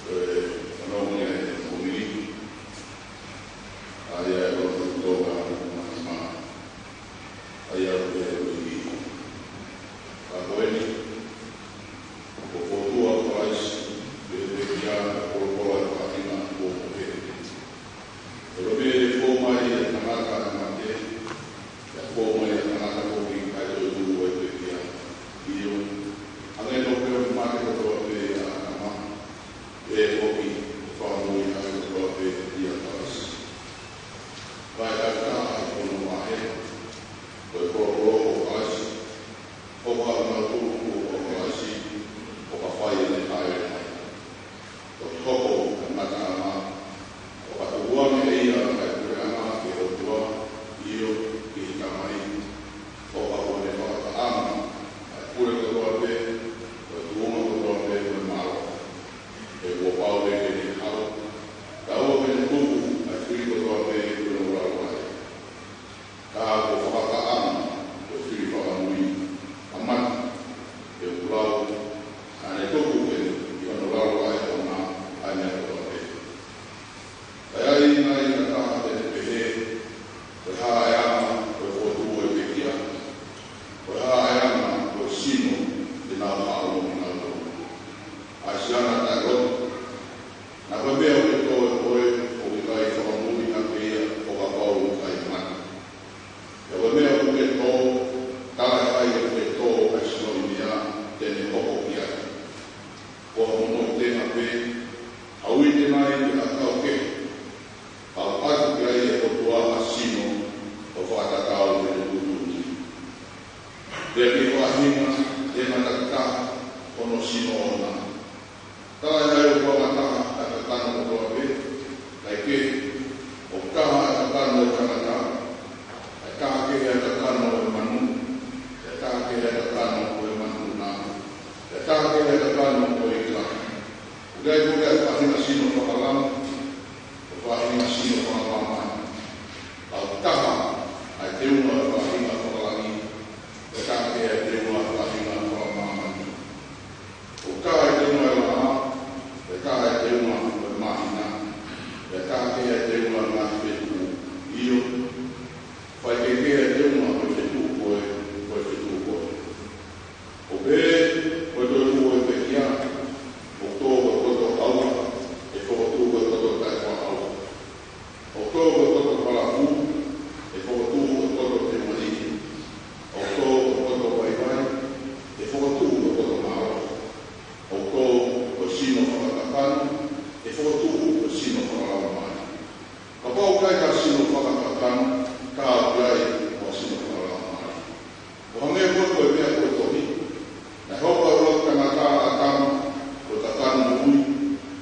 ʻo e fanongo ʻi he ʻaho ni, ʻa ia ʻe ua fitu Tonga ʻi he māhina, ʻa ia ʻoku pehē ʻe he ʻEiki: Ka ko eni, ko e fōtunga ʻo Kalaisi, pea ʻe pekia, ʻa e folofola ʻo e faʻahinga kuo pehē: ʻE ʻikai fou mai ʻa e tangata ʻa e mate, pea fou mai ʻa e tangata foki ʻa e toetuʻu ʻo e pekia. ʻIo, hangē tofu pē ʻoku mate kotoa pē ʻa ʻĀtama, pehē foki ʻe fakamoʻui ʻa e kotoa pē ʻia Kalaisi. Ka ʻe takitaha ʻi hono vahe, ko e folofola ʻo Kalaisi, ʻo ka ʻunautolu kuo pau Kalaisi, ʻo ka fai ʻene hāʻele mai. Toki hoko ʻa e ngataʻanga, ʻo ka tukuange ʻe ia ʻa e puleʻanga ki he ʻOtua, ʻio, ki he Tamai, ʻo ka kuo ne fakatahaʻanga ʻa e pule kotoa pē, ko e tuʻunga kotoa pē, ko e mālohi. He kuo pau leva ke ne haʻu, kaeʻoua ke ne tuku ʻa e fili kotoa pē ki hono lalo vaʻe. Ka kuo fakatahaʻanga, ko e fili fakamoʻui ʻa mate, he kuo lau, naʻa ne tuku ʻi hono lalo vaʻe ʻoʻona ʻa e meʻa kotoa pē. Ka ʻi ai nai ha taha te ne pehē, Ko e hā ʻa e anga ʻo e fōtunga ʻo e pekia? Ko e hā ʻa e anga ʻo e sino te nau haʻu mo kinautolu? ʻAi siana taʻeloto. Naʻa ko e meʻa ʻoku ke tō ʻe koe, ʻoku ʻikai fakamoʻui hake ia ʻo kapau ʻoku ʻikai mate. Pea ko e meʻa ʻoku ke tō, talaʻehai ʻoku ke tō ʻa e sino ʻi he meʻa te ne hoko ki ai. Ko ha momoʻi tenga pē, ha uite nai pe ha ʻakau kehe, ka ʻoku ʻoatu ki ai ʻe he ʻOtua ha sino ʻo fakatatau ki heʻene tuʻutuʻuni. Pea ki he faʻahinga tenga takitaha hono sino ʻoʻona. Talaʻehai ʻoku angataha ʻa e kakano kotoa pē, kaekehe, ʻoku taha ʻa e kakano ʻo e tangata, ʻe taha kehe ʻa e kakano ʻo e manu, ʻe taha kehe ʻa e kakano ʻo e manu na, ʻe taha kehe ʻa e kakano ʻo e ika. ʻOku ʻi ai foki ʻa e faʻahinga sino fakalangi, mo e faʻahinga sino fakamāmani. Ka ʻoku taha ʻa e teunga ʻo e faʻahinga fakalangi, ʻe taha kehe ʻa e teunga ʻo e faʻahinga fakamāmani. ʻOku taha ʻa e Ātama, ka ʻoku ʻi ai hono sino fakalaumālie. ʻO hangē ko e meʻa ko e tohi: Naʻe hoko ʻa e ʻuluaki tangata, ʻa ʻĀtama, ko e kakano moʻui;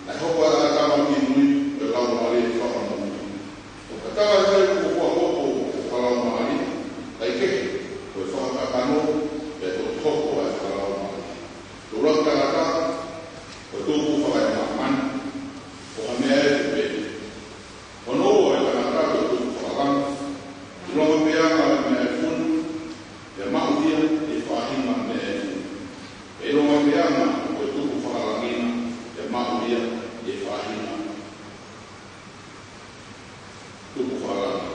naʻe hoko ʻa ʻĀtama kimui ko e laumālie fakamoʻui. ʻOku tatau ai e tupu fakahoko ʻo e fakalaumālie, kae kehe, ko e fakakakano, pea toki hoko ʻa e fakalaumālie. Ko e ʻuluaki tangata, ko e tupu fakaemāmani, ko ha meʻa ʻe tupe. Hono ua ʻo e tangata, ko e tupu fakalangi. ʻIlonga pē ʻa e meʻa ʻe funu, pea maʻu ia ʻi he faʻahinga meʻa ʻe funu. Pea ʻilonga pē ʻa e tupu fakalangi na, pea maʻu ia ʻi he faʻahinga tupu fakalangi.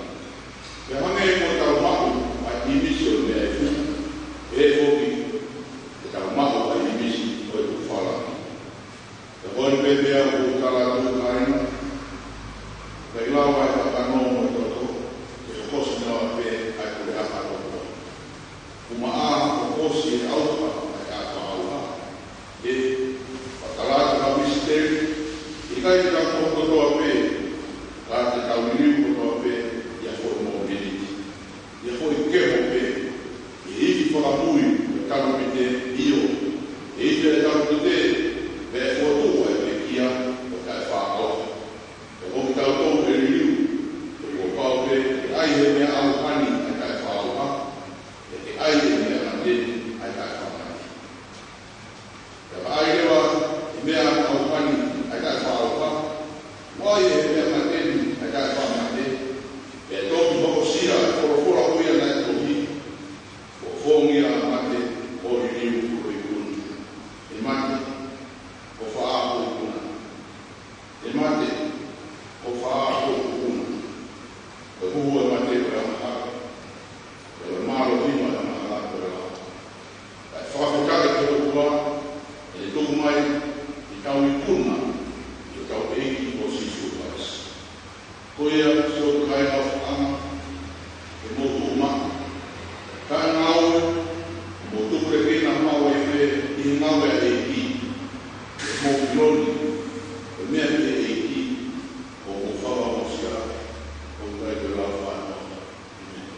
Pea hangē ko ʻetau maʻu ʻa e ʻīmisi ʻo e meʻa ʻe funu, pehē foki te tau maʻu ʻa e ʻīmisi ʻo e tupu fakalangi. Pea ko eni pē meʻa ʻoku ou tala atu, kāinga: ʻIkai lava ʻe he kakano mo e toto ke fokosi noa pē ʻa e puleʻanga ʻo e ʻOtua. Kuo maʻa hokosi ʻe he ʻauha ʻa e ʻapaʻapa ʻauha. ʻE, ʻoku ou tala atu ha misiteli: ʻikai ke tau toho kotoa pē, ka te tau liliu kotoa pē ʻi ha foʻi mōmeniti, ʻi ha foʻi kemo pē, ʻi he ivi fakamui ʻo e talupite, ʻio, ʻi he ivi ʻo e talupite, pea fotu ʻa e pekia ʻo e taʻefaʻaʻauha. Pea ko kitautolu ʻe liliu, he kuo pau pē ke ʻai ʻe he meʻa ʻauha ni ʻa e taʻefaʻaʻauha, pea ke ʻai ʻe he meʻa mate ni ʻa e taʻefaʻamate. Pea ka ʻai leva ʻe he meʻa ʻauha ni ʻa e taʻefaʻaʻauha, mo ʻai ʻe he meʻa mate ni ʻa e taʻefaʻamate, pea toki hokosia ʻa e folofola ko ia naʻe tohi: Kuo fōngia ʻa e mate ʻo liliu ʻi ho ikuna. ʻE mate, ʻofa ā ho ikuna? ʻE mate, ʻofa ā ho ikuna? Ko e huhu ʻo e mate ko e angahala, pea ko e mālohi ʻo e angahala ko e lao. Kae fakafetaʻi ki he ʻOtua, ʻene tuku mai ʻi hotau ikuna ʻa hotau ʻEiki ko Sīsū Kalaisi. Ko ia, siʻoku kāinga ʻofaʻanga, ke mou tuʻu maʻu, kae ngāue, mou tupulekina maʻu ai pē ʻi he ngāue ʻa e ʻEiki, ke mou ʻilo ni, ko e meʻa mei he ʻEiki, ʻoku mou fakaongosia, ʻoku ʻikai ko e lao fānau. ʻĒmeni.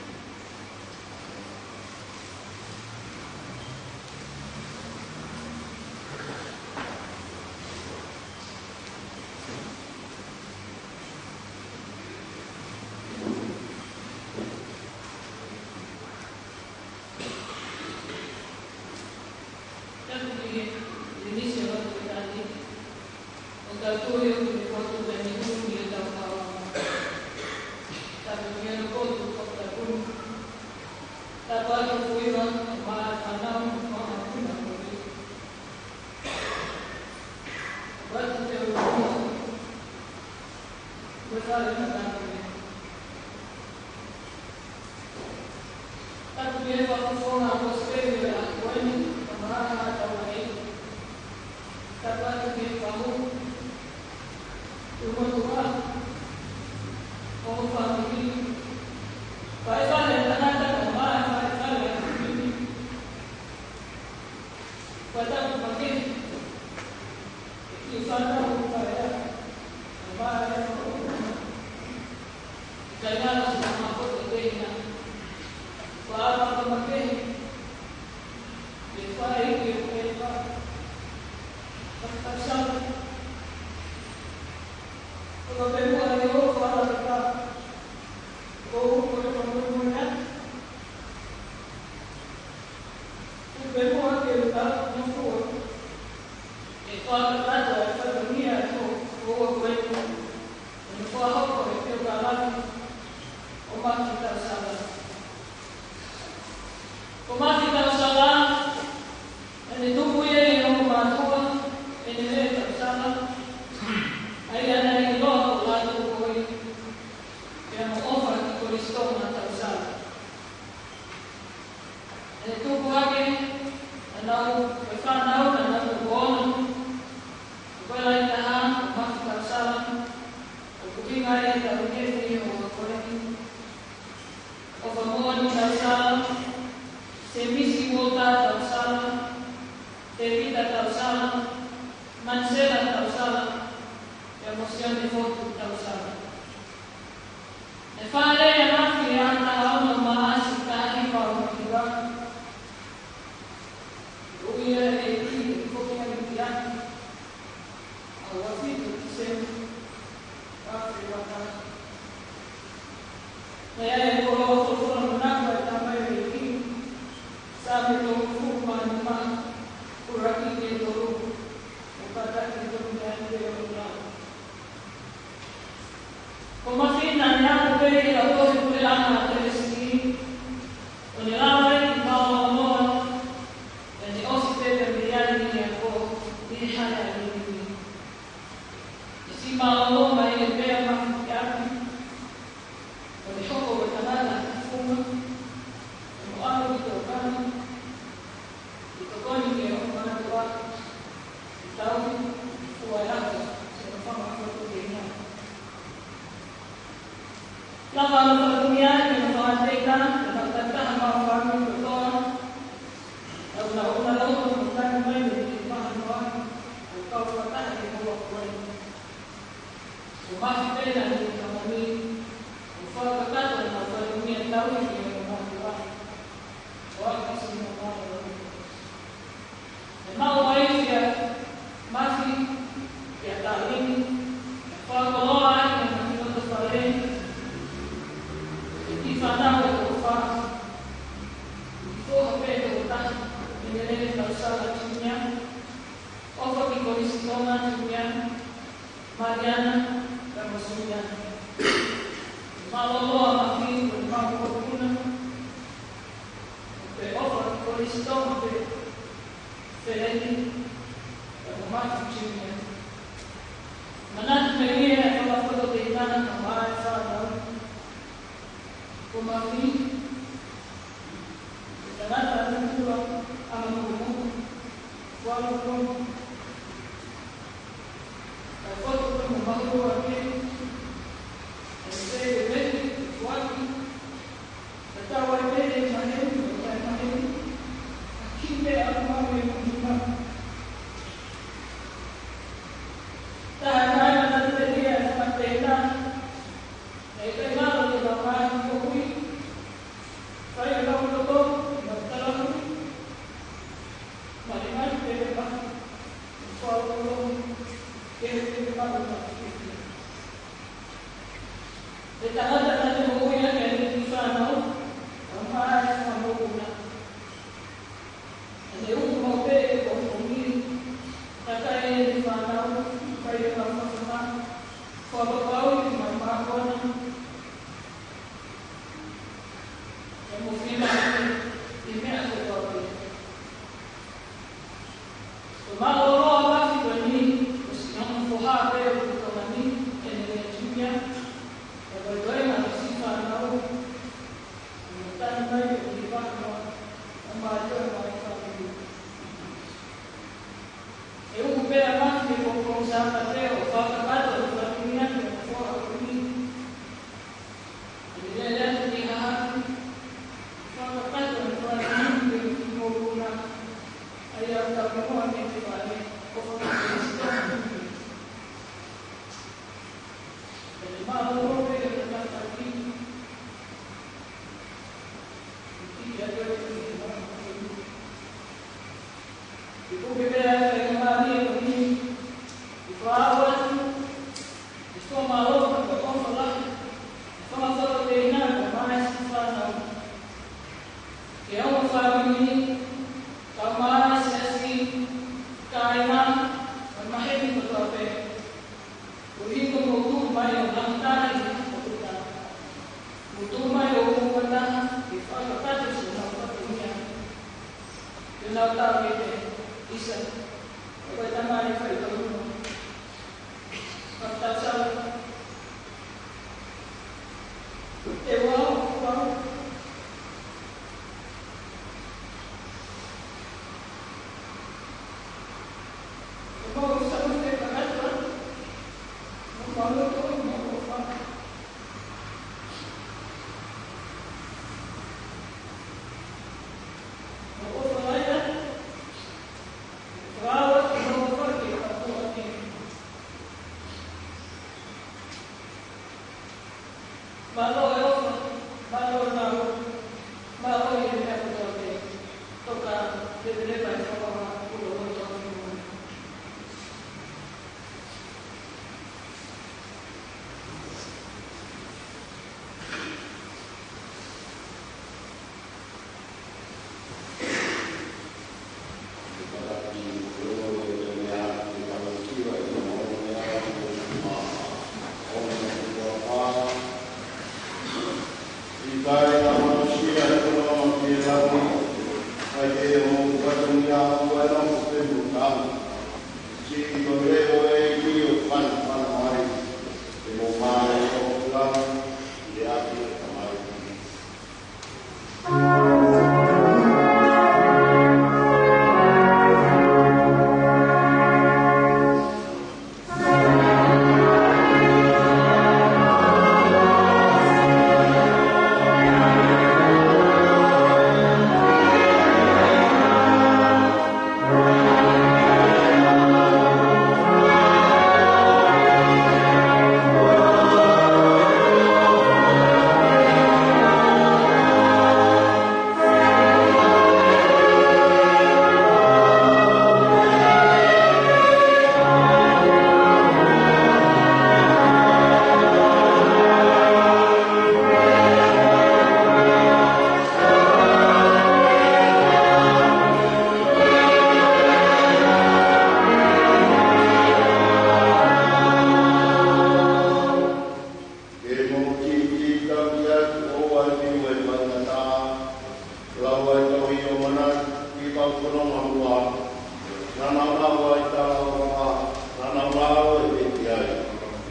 Tapu ki he ʻEiki ʻi he ʻaho ni. ʻOku tau tui ʻoku ne fotu pea ne hū ʻi hotau haohaoa. Tapu ki he lotu ʻoku tau tui. Tapu atu ki he ʻOtua, ʻa e fānau, ʻa e fānau ko eni. Tapu atu ki he ʻOtua. Ko e fale na tapu. Tapu ki he fakafofonga kosipeli ʻo e ʻaho ko eni, ʻa e maha ʻa e tau ai. Tapu atu ki he fahu, ki he motuʻa, ʻo e fāmili. Fai fale na tapu, ʻa e fai fale ʻa e fāmili. Ko e tapu makehe ki he fānau ʻoku fai ʻa e, ʻa e fai ʻa e fānau. ʻIkai ngata ʻi he maʻu poto teina. Ko e tapu makehe ki he fai ki he fai. Tapu tapu sa. Ko e tapu pē muʻa ki he ʻofa ʻa e fai. Ko e fai muʻa ki he fai. Tuku pē muʻa ke u talanoa ki he fakakakato ʻa e fatongia ʻo e toʻu ko eni. ʻOku ne fakahoko ʻe he feʻofaʻaki ʻo Maki Tausala. Ko Maki Tausala, ʻene tupu ia ʻi he ongo mātuʻa, ʻene lea Tausala. ʻA ia naʻe ʻiloa ko Lātū Koi, pea mo ʻOfa ki Kolisi Tonga Tausala. ʻEne tupu hake, naʻa nau, ko e fānau, naʻa nau tupu ono. Ko e lahi taha, ko Maki Tausala, ʻoku ʻuhinga ia ʻi he tau kefi ʻo e koleki. ʻOfa Moani Tausala, Semisi Uota Tausala, Tēvita Tausala, Manisela Tausala, pea mo Sione Fotu Tausala. ʻE fale ia Naʻe ʻi ai e koloa ʻo e folofola manako ʻa e Tamai ʻo e ʻEiki, Saame tolungofulu mā nima, ʻuluaki ki he tolu, ʻo kātaki ke tonu mai pē ʻo lau. Ko Mafi naʻa ne aʻu pē ʻi he lautohi puleʻanga ʻa Telesi, ʻo ne lava ai ke mālōlō, pea ne ʻosi pē pea mei ai mei he ako, ʻi he hale ʻa Ninive. Ne siʻi mālōlō mai ʻene pea Mafi ki ʻapi, ʻo ne hoko ko e tangata ʻi he funga, ʻo ne ʻalu ki Tokani, ʻi he tokoni ki he ongo mātuʻa, ʻi he tauhi, ʻo e ako, ʻi he fanga fatu teina. Lava ʻa e fatu ni ai, ʻi he fanga teina, ʻi he fanga teina, maʻu fāmili kotoa, ʻa e ʻunaʻuna loto, ʻo tanu mai mei he mahanoa, ʻo kau fakataha ki he moʻua ko eni. Ko Mafi pē naʻe ʻi he tama ni, ʻo fakakakato ʻenau fatongia tauhi ki he ongo mātuʻa, ʻo ʻaki siʻi māmani. Ne maʻu ai ʻa Mafi kia Talini, ne fakakoloa ai ʻene kiʻi loto fale, ʻene kiʻi fānau ʻe toko fā, kiʻi foha pē ʻe toko taha, Menelele Tausala Junior, ʻOfa ki Kolisi Tonga Junior, Maliana, pea mo Suliana. Mālōlō ʻa Mafi, ko e maʻu ʻo e puna, pea ʻofa ki Kolisi Tonga pē, Feleni, pea mo Mafi Junior. Manatu melie ʻa e fanga fatu teina, kae ʻumaʻā e fānau. Ko Mafi, ko e tangata ʻa Nukula, ʻa Nukula, Kuala Lumpur. Kae fotu ko e mo mahulu ake, ʻa e sēvesi, foaki, tatau ai pē ʻene maheni, ʻo e maheni, ʻa e kiʻi meʻa ʻoku maʻu ʻi he maheni. Taha e ngaahi manatu melie ʻa e fanga teina, naʻe ʻikai ngalo ke nau ngaahi moʻui, fai ʻenau loto, ʻenau talahui, malimali pē ʻa Mafi, ʻo fua lolomi, ke he pē ʻa Mafi. Ko e tangata naʻa ne moʻui ʻaki ʻene kiʻi fānau, kae ʻumaʻā e fanga mokopuna. Naʻa ne uku maʻu pē ʻi he pongipongi, takai ʻene fānau, fai ʻenau fakafanga, fakapapauʻi ʻenau mākona, pea mo fiemaʻu ʻi he meʻa kotoa pē. Ko e mālōlō ʻa Mafi ko eni, ko siʻi ongo foha pē ʻo Tokani, ʻEne Lea Junior, pea ko e toenga ʻo siʻi fānau, ʻo ne tanu mai ʻi he vahe noa, ʻo mātuʻa mai fāmili. ʻE uku pē ʻa Mafi he pongipongi Sāpate ʻo fakakakato ʻene fatongia ki he ongo foha ko eni. ʻE lele atu ki he hahake, fakakakato ʻene fatongia ki he kiʻi mokopuna, ʻa ia ʻoku tau hingoa mei he fale, ʻo fakakakato. Pea ne mālōlō pē ʻi he tataki. ʻI he kiʻi ʻato ʻi he mā. ʻI he puke pē ʻa e faingamālie ko eni, ʻi he fakaʻau atu, ʻi he fakamālō mo e ʻofa lahi, ʻi he fanga fatu teina kae ʻumaʻā e siʻi fānau. Ki he ongo fāmili, kae ʻumaʻā e siasi, kāinga, mo e maheni kotoa pē. Koeʻuhi ko hoʻomou tuʻu mai ʻo ngangataʻi ʻi he ʻofa. Mou tuʻu mai ʻo mou fakataha, ke fakakakato siʻonau fatongia. Ke nau tau ke te isa. Ko e tamai fai tau. Fakatau sau. Te wau, wau. Mālō e ʻofa, mālō e nau, mālō e meʻa kotoa pē. Toka, leveleva e fakaʻofa, kulo kotoa pē. ʻIkai te mou aʻusia ʻa e fononga ki he langi, ʻikai te mou fatongia ʻa e ʻaho pea mo e taʻu. Siʻi ko e leʻo ʻo e ʻEiki ʻo fanafana mai, te mou mālōlō ʻi he ʻapi ʻo e Tamai. Ke mou kiʻi taki atu ʻo ʻai ʻa e faingataʻa, lau ʻa e tohi ʻo Manatu ki he kau fononga ua. Naʻa nau lau ʻa e talanoa, naʻa nau lau ʻe he ʻEiki ai,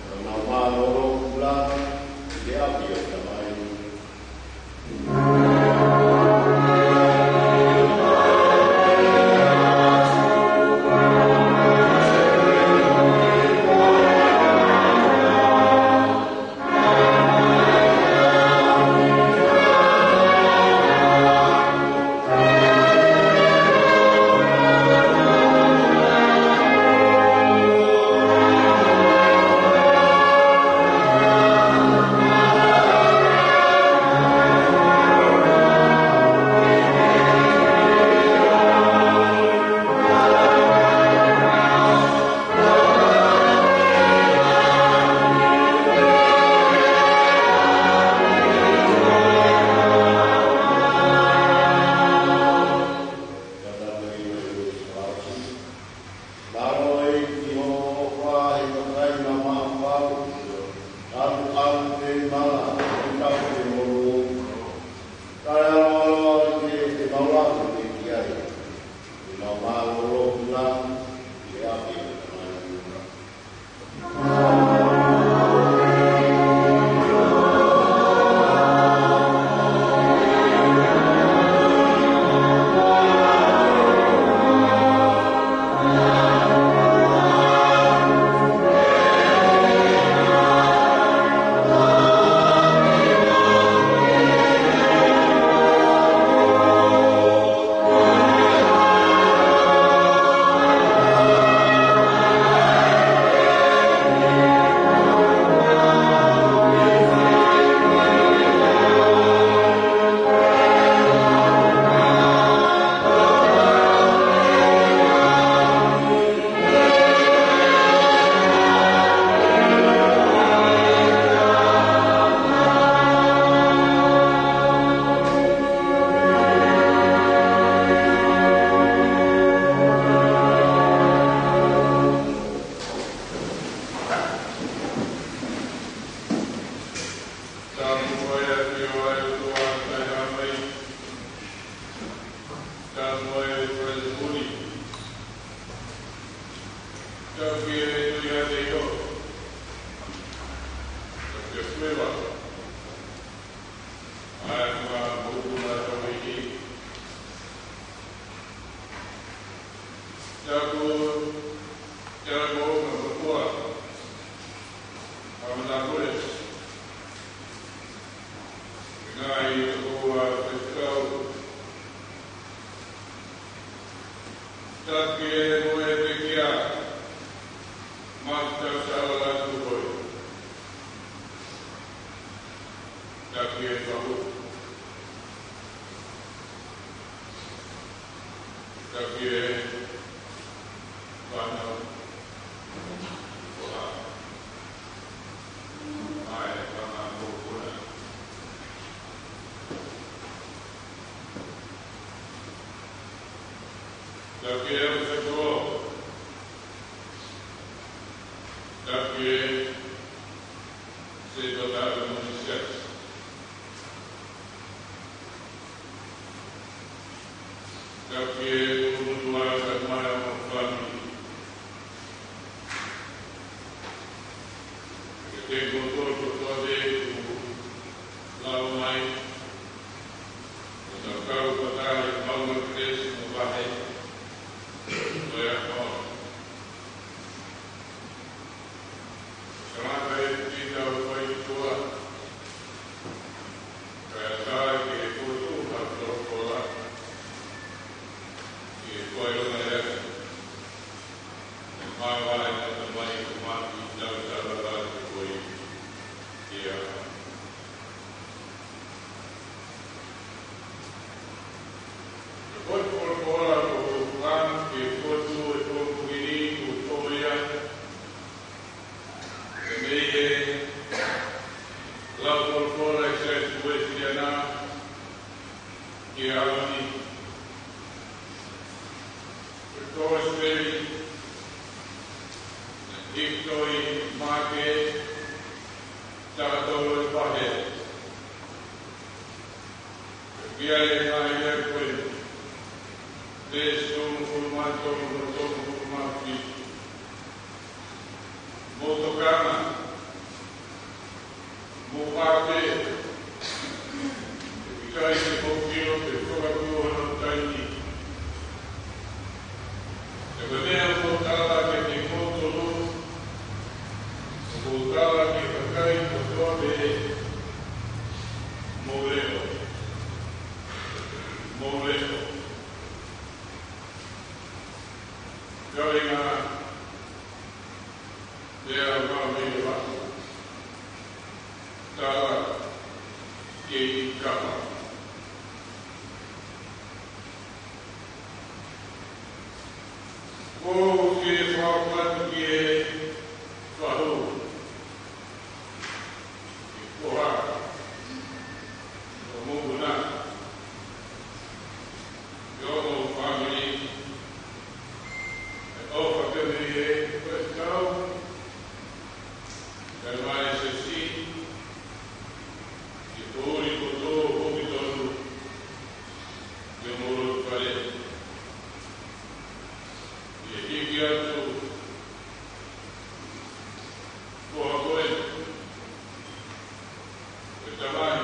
naʻa nau mālōlō ʻi langi, ʻi he ʻapi ʻo e Tamai. Mālō ʻEiki hoʻo ʻofa he kakai naʻa mau fau, ʻalu ʻalu pē mala, ʻi he tau pē molu. Kae ʻaloʻalo ke te mau ʻalu pē ki ai. Te mau mālōlō ʻi langi, ʻi he ʻapi ʻo e Tamai. Tapu mo e ʻAfio ʻa e ʻOtua Taʻehāmai. Tapu mo e ʻOtua Tuʻi. Tapu ki he Tuʻi ʻa e ʻEiki. Tapu ki he Puleʻanga. ʻA e Māʻoniʻoni ʻa e ʻEiki. Tapu, tapu mo e ʻOtua. Māmani pule. Ngaahi tokoua faifekau. Tapu ki he mo e pekia. Mātuʻa Sālote Tuʻivalu. Tapu ki he fahu. Tapu ki he fānau. ʻAi, fānau kona. Tapu ki he ʻapi sētuata. Tapu ki he sētuata ʻo e Mōsese. Kau ki he motuʻa kae ʻumaʻā homau fāmili. Kiate kimoutolu kotoa pē ʻoku lau mai, ʻo tau kau fakataha ʻi he maʻu kelesi mo e vahe ʻo e ʻaho. Kamata e tita o fai tua. Kae ʻatā ke fotu ha folofola ki he fai o ngai atu. ʻE mavahe ʻa e tamai ko Maki Tautala Vatu ko ia. Ko e folofola ko Luka ki he fotu ʻo e pongipongi ni ko ia. Ko e meʻa ʻe lau folofola ʻe he Siasi Uēsiliana ki he ʻaho ni. Ko e Kōsipeli naʻe hiki ʻe Maʻake, taha tolu ʻo e vahe. Ko e meʻa ʻe lau ʻe ia ko e veesi tolungofulu mā tolu mo e tolungofulu mā fitu. Mou tokanga, mou ʻā pē, he ʻikai te mou ʻilo pe fakaʻuto hono taimi. He ko e meʻa ʻoku ou tala kiate kimoutolu, ʻoku ou tala ki he kakai kotoa pē, mou leʻo, mou leʻo. Kavenga, lea mai mei he vaku. Tala kei kapa. Ko e fakaʻuto ki he fahu. Ko ha ko mou na. Ko hoʻomou fāmili. ʻE ʻofa pē mei he ko e kau. Kae mai sesi. Ke poʻuli kotoa hoki tonu. Ke mou lotu fale. ʻE hiki atu. Ko a koe. Ko e tamai.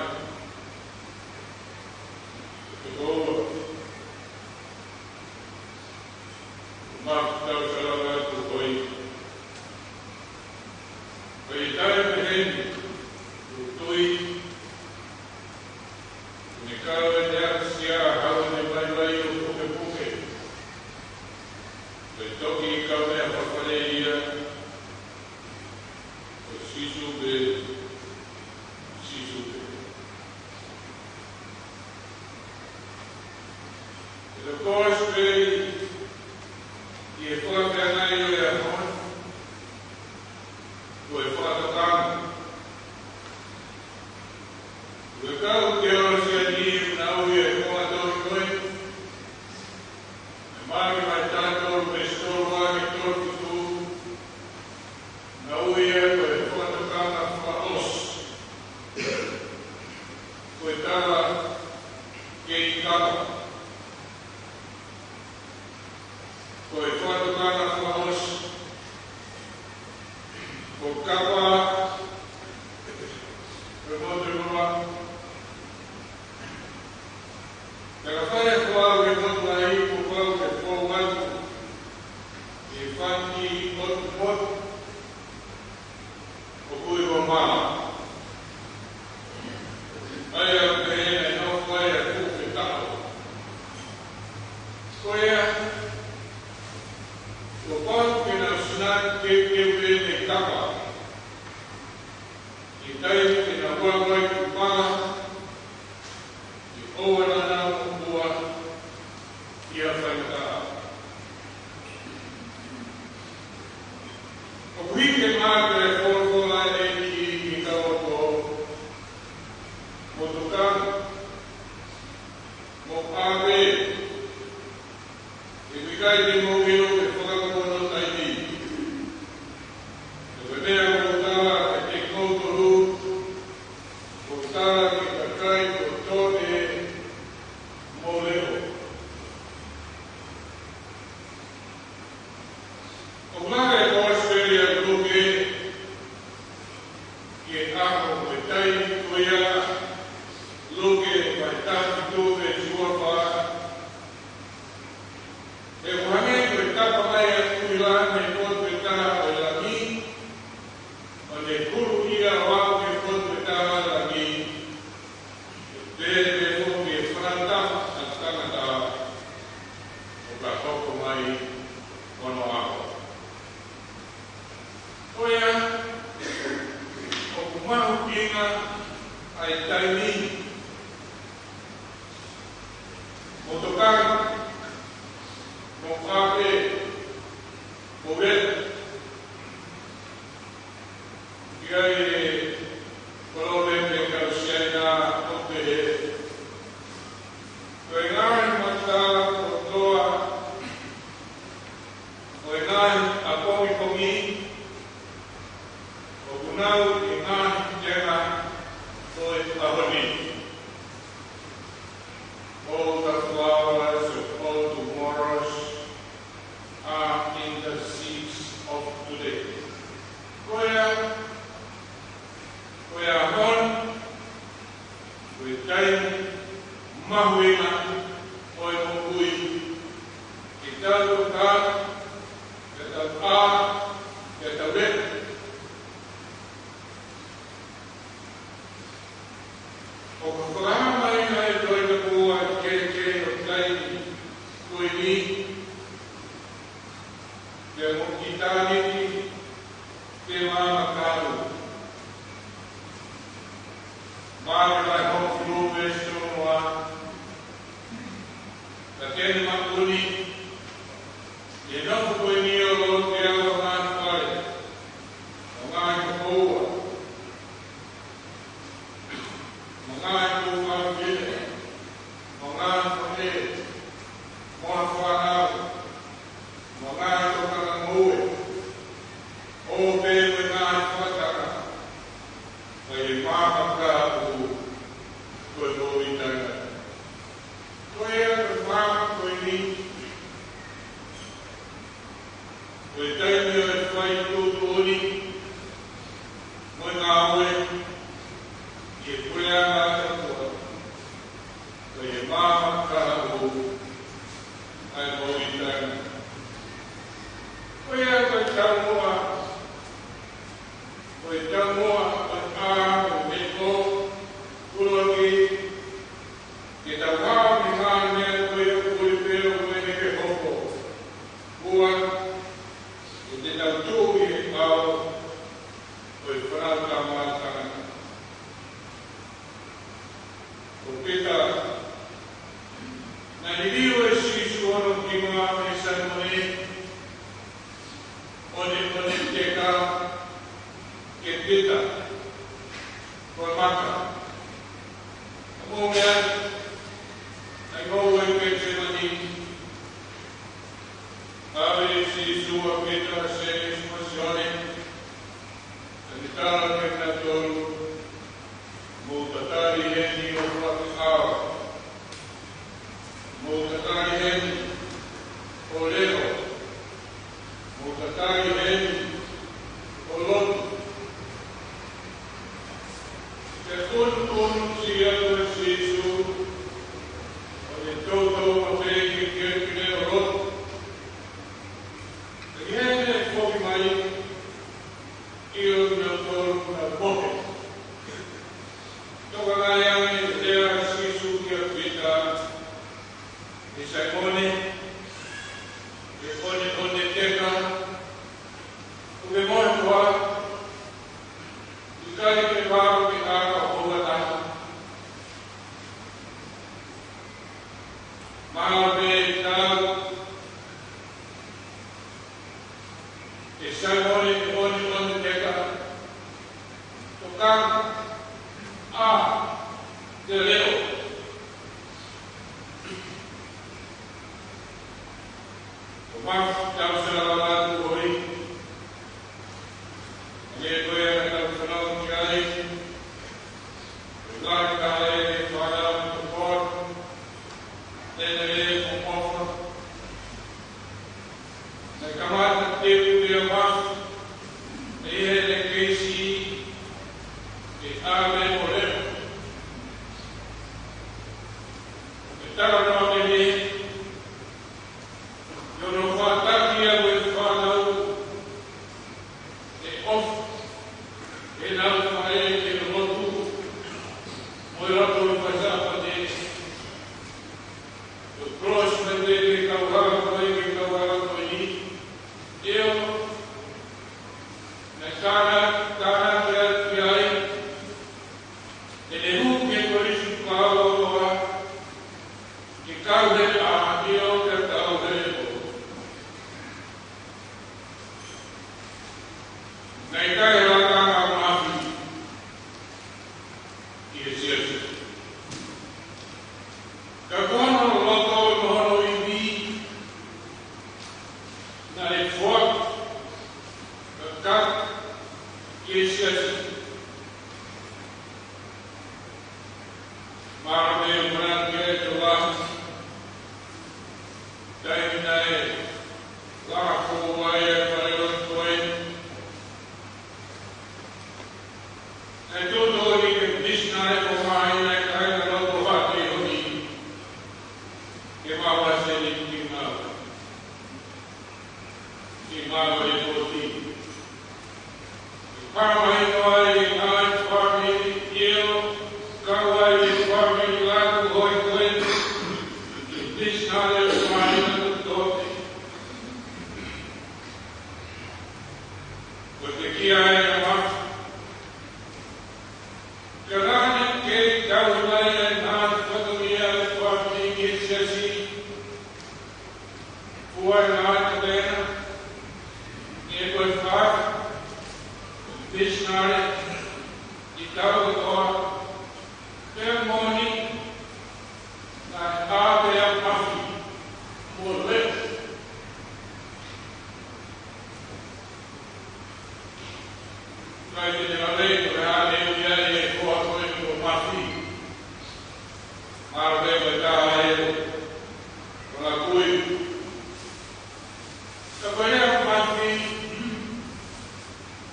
Ko e tokoua. Ko Maki Tautala Vatu ko ia. Ko e taimi pehē ni, ʻoku ou tui, ʻoku ne kau ʻene aʻusia, haʻu ʻene vaivai ʻo pukepuke. Ko e toki kau meʻa fafale ia, ko Sīsū pē, Sīsū pē. Ko e Kōsipeli ʻi he fakafeangai ʻo e ʻaho ni, ko e fakatokanga. Ko e kau teolosia ni ʻoku nau ʻi he konga tolu ko ē, ʻe Maʻake vahe taha tolu veesi tolu ua ki he tolu fitu, nau ui ia ko e fakatokanga fakaʻosi. Ko e tala kei kapa. Ko e fakatokanga fakaʻosi. Ko kapa, ko e motu ʻe ua. Ka ka fai e fua ʻo e motu ai, kuo pau ke fou atu ʻi he fanga kiʻi motu motu ʻoku ui ko Mala. ʻA ia ʻoku pehē naʻe nofo ai ʻa Kupe Taʻo. Ko ia, kuo pau ke nau sinaʻi keukeu pē mei kapa. ʻI he taimi te nau ʻalu ai ki Mala, ʻi he ʻoua naʻa nau moʻua ʻi ha faingataʻa. ʻOku hiki ʻe Maʻake ʻa e folofola ʻa e ʻEiki ki he kau ako, mou tokanga, mou ʻā pē, he ʻoku ʻikai te mou ʻilo pe fakaʻuto hono taimi. He ko e meʻa ʻoku ou tala kiate kimoutolu, ʻoku ou tala ki he kakai kotoa pē, mou leʻo. Tapu tuʻu e suafa. ʻE ʻuhange ko e tapa mai ʻa e ʻuhila mei he potu ʻe taha ʻo e langi, ʻo ne hulu ia ʻo aʻu ki he potu ʻe taha ʻo e langi, ʻe pehē pē foki e fānau taha ʻa e tangata ʻo ka hoko mai hono ʻaho. Ko ia, ʻoku mahuʻinga ʻa e taimi mo tokanga, mo ʻape, mo vela. ʻI ai e kolōvepi ʻa e kau Siaina ʻoku pehē: Ko e ngaahi mata kotoa ʻo e ngaahi ʻapongipongi ʻoku nau ʻi he ngaahi tenga ʻo e ʻaho ni. All the flowers of all tomorrows are in the seeds of today. Ko ia, ko ia hon, ko e taimi mahuʻinga ʻo e moʻui, ke tau ka, ke tau ʻā, ke tau lele. ʻOku fakahā mai ʻe he Tohi Tapu ʻa e kehekehe ʻo e taimi ko eni, pea mo ʻitāniti, ke māmakau. Maʻake vahe hongofulu veesi tolu noa: Ka te ne makuni ʻi he nofo ko eni ʻo lotu ʻi he ngaahi fale, ʻo ngaahi kapoua, mo e ngaahi tuʻutāmaki, mo e ngaahi faʻē, mo e fānau, mo e ngaahi tokanga ngoue, ʻo pehē mo e ngaahi fakatanga, ka ʻe māmakau ko e moʻui taʻengata. Ko ia ko e māmakau ko eni, ko e taimi ʻo e fai tuʻutuʻuni mo e ngāue ʻi he puleʻanga ʻo e ʻOtua, ko e māmakau ʻa e moʻui taʻengata. Ko ia ko e taumuʻa, ko e taumuʻa ʻo e ʻaho ni ʻoku ʻuluaki, ke tau hao mei he ngaahi meʻa ko ia ʻoku ʻi he pea ʻoku ʻikai ke hoko. Ua, ke te tau tuʻu ʻi he ʻao ʻo e Fānautama ʻa Tangata. Ko Pita, naʻe liliu ʻe Sīsū hono hima mei Saimone ʻo ne, ʻo ne teka kia Pita, ko e maka. Ka mou meʻa, naʻe ngoue ʻi Ketisemani, ʻave ʻe Sīsū ʻa Pita, Sēmisi mo Sione, ʻo ne tala kiate kinautolu, mou tatali heni ʻo fakaʻao. Mou tatali heni ʻo leʻo. Mou tatali heni ʻo lotu. Pea ʻunuʻunu siʻi atu ʻe Sīsū, ʻo ne toutou mafeiki ke ne leʻo lotu. Pea ʻi heʻene foki mai, ʻio, kinautolu naʻa nau mohe. Tokangaʻi ange e lea ʻa Sīsū kia Pita: ʻE Saimone, ʻe ʻoneʻone teka, ʻoku ke mohe koā? ʻIkai ke pau ke ʻā ka houa taha? Mahalo pē ʻe tau, ʻe Saimone, ʻe ʻoneʻone teka, tokanga, ʻā, ke leʻo. Ko Maʻake, tau sio leva atu ko ē. Hangē ko ia naʻa tau fanongo ki ai, ko e ngaahi kahaʻu ʻe fānau ʻi he poto, lele ʻoku ʻofa. Naʻe kamata teuteu ʻa Maʻake ʻi heʻene kei siʻi, ke ʻave ʻo leʻo. talanoa mene, ʻi hono fataki ʻa e fānau, ʻe ʻofa, ʻenau faʻē ke lotu, mo e lotu ʻi he fai Sāpate, ʻo close mai pē ke kau hala ko ē, ke kau hala ko eni. ʻIo, naʻe tāna, tāna ke atu ki ai, ʻene hū ki he Kolisi Tukuʻau ʻo Loa, ke kau he ʻa, ʻio, ke kau he ʻo. Naʻe ʻikai ha lakanga mafi ʻi he siasi. Ka ko hono loto mo hono ivi, naʻe foaki, ka ka, ki he siasi. Mālō pē ʻoku manatu ki ai Tokolahi, taimi naʻe laha foʻou ai ʻa e falelotu ko ē. Naʻe toutou ʻi he misinale ko Māhina ʻi he kāinga loto hake ʻi honi. Ke maua seni ki ngau. Ki ngau e koti. Ke pāmahino ai ʻa e fāmili ʻio, kau ai e fāmili laku hoi ko ē. Ki he misinale ko Māhina ko Tote. Ko e pekia ʻa e mafi. Ka naʻe kei tauhi mai ʻa e ngaahi fatongia ʻa e fāmili ki he siasi. Fua e ngaahi tokena, ʻe ko e fai, misinale, ʻi he tau kotoa, pea moʻoni, naʻe ʻā pē ʻa e mafi, mo leʻo. Kai te ne ale, ko e ale ui ai e koa ko eni ko Mafi. Mālō pē ko e taha ē, ko na kui. Ka ko e lea Mafi,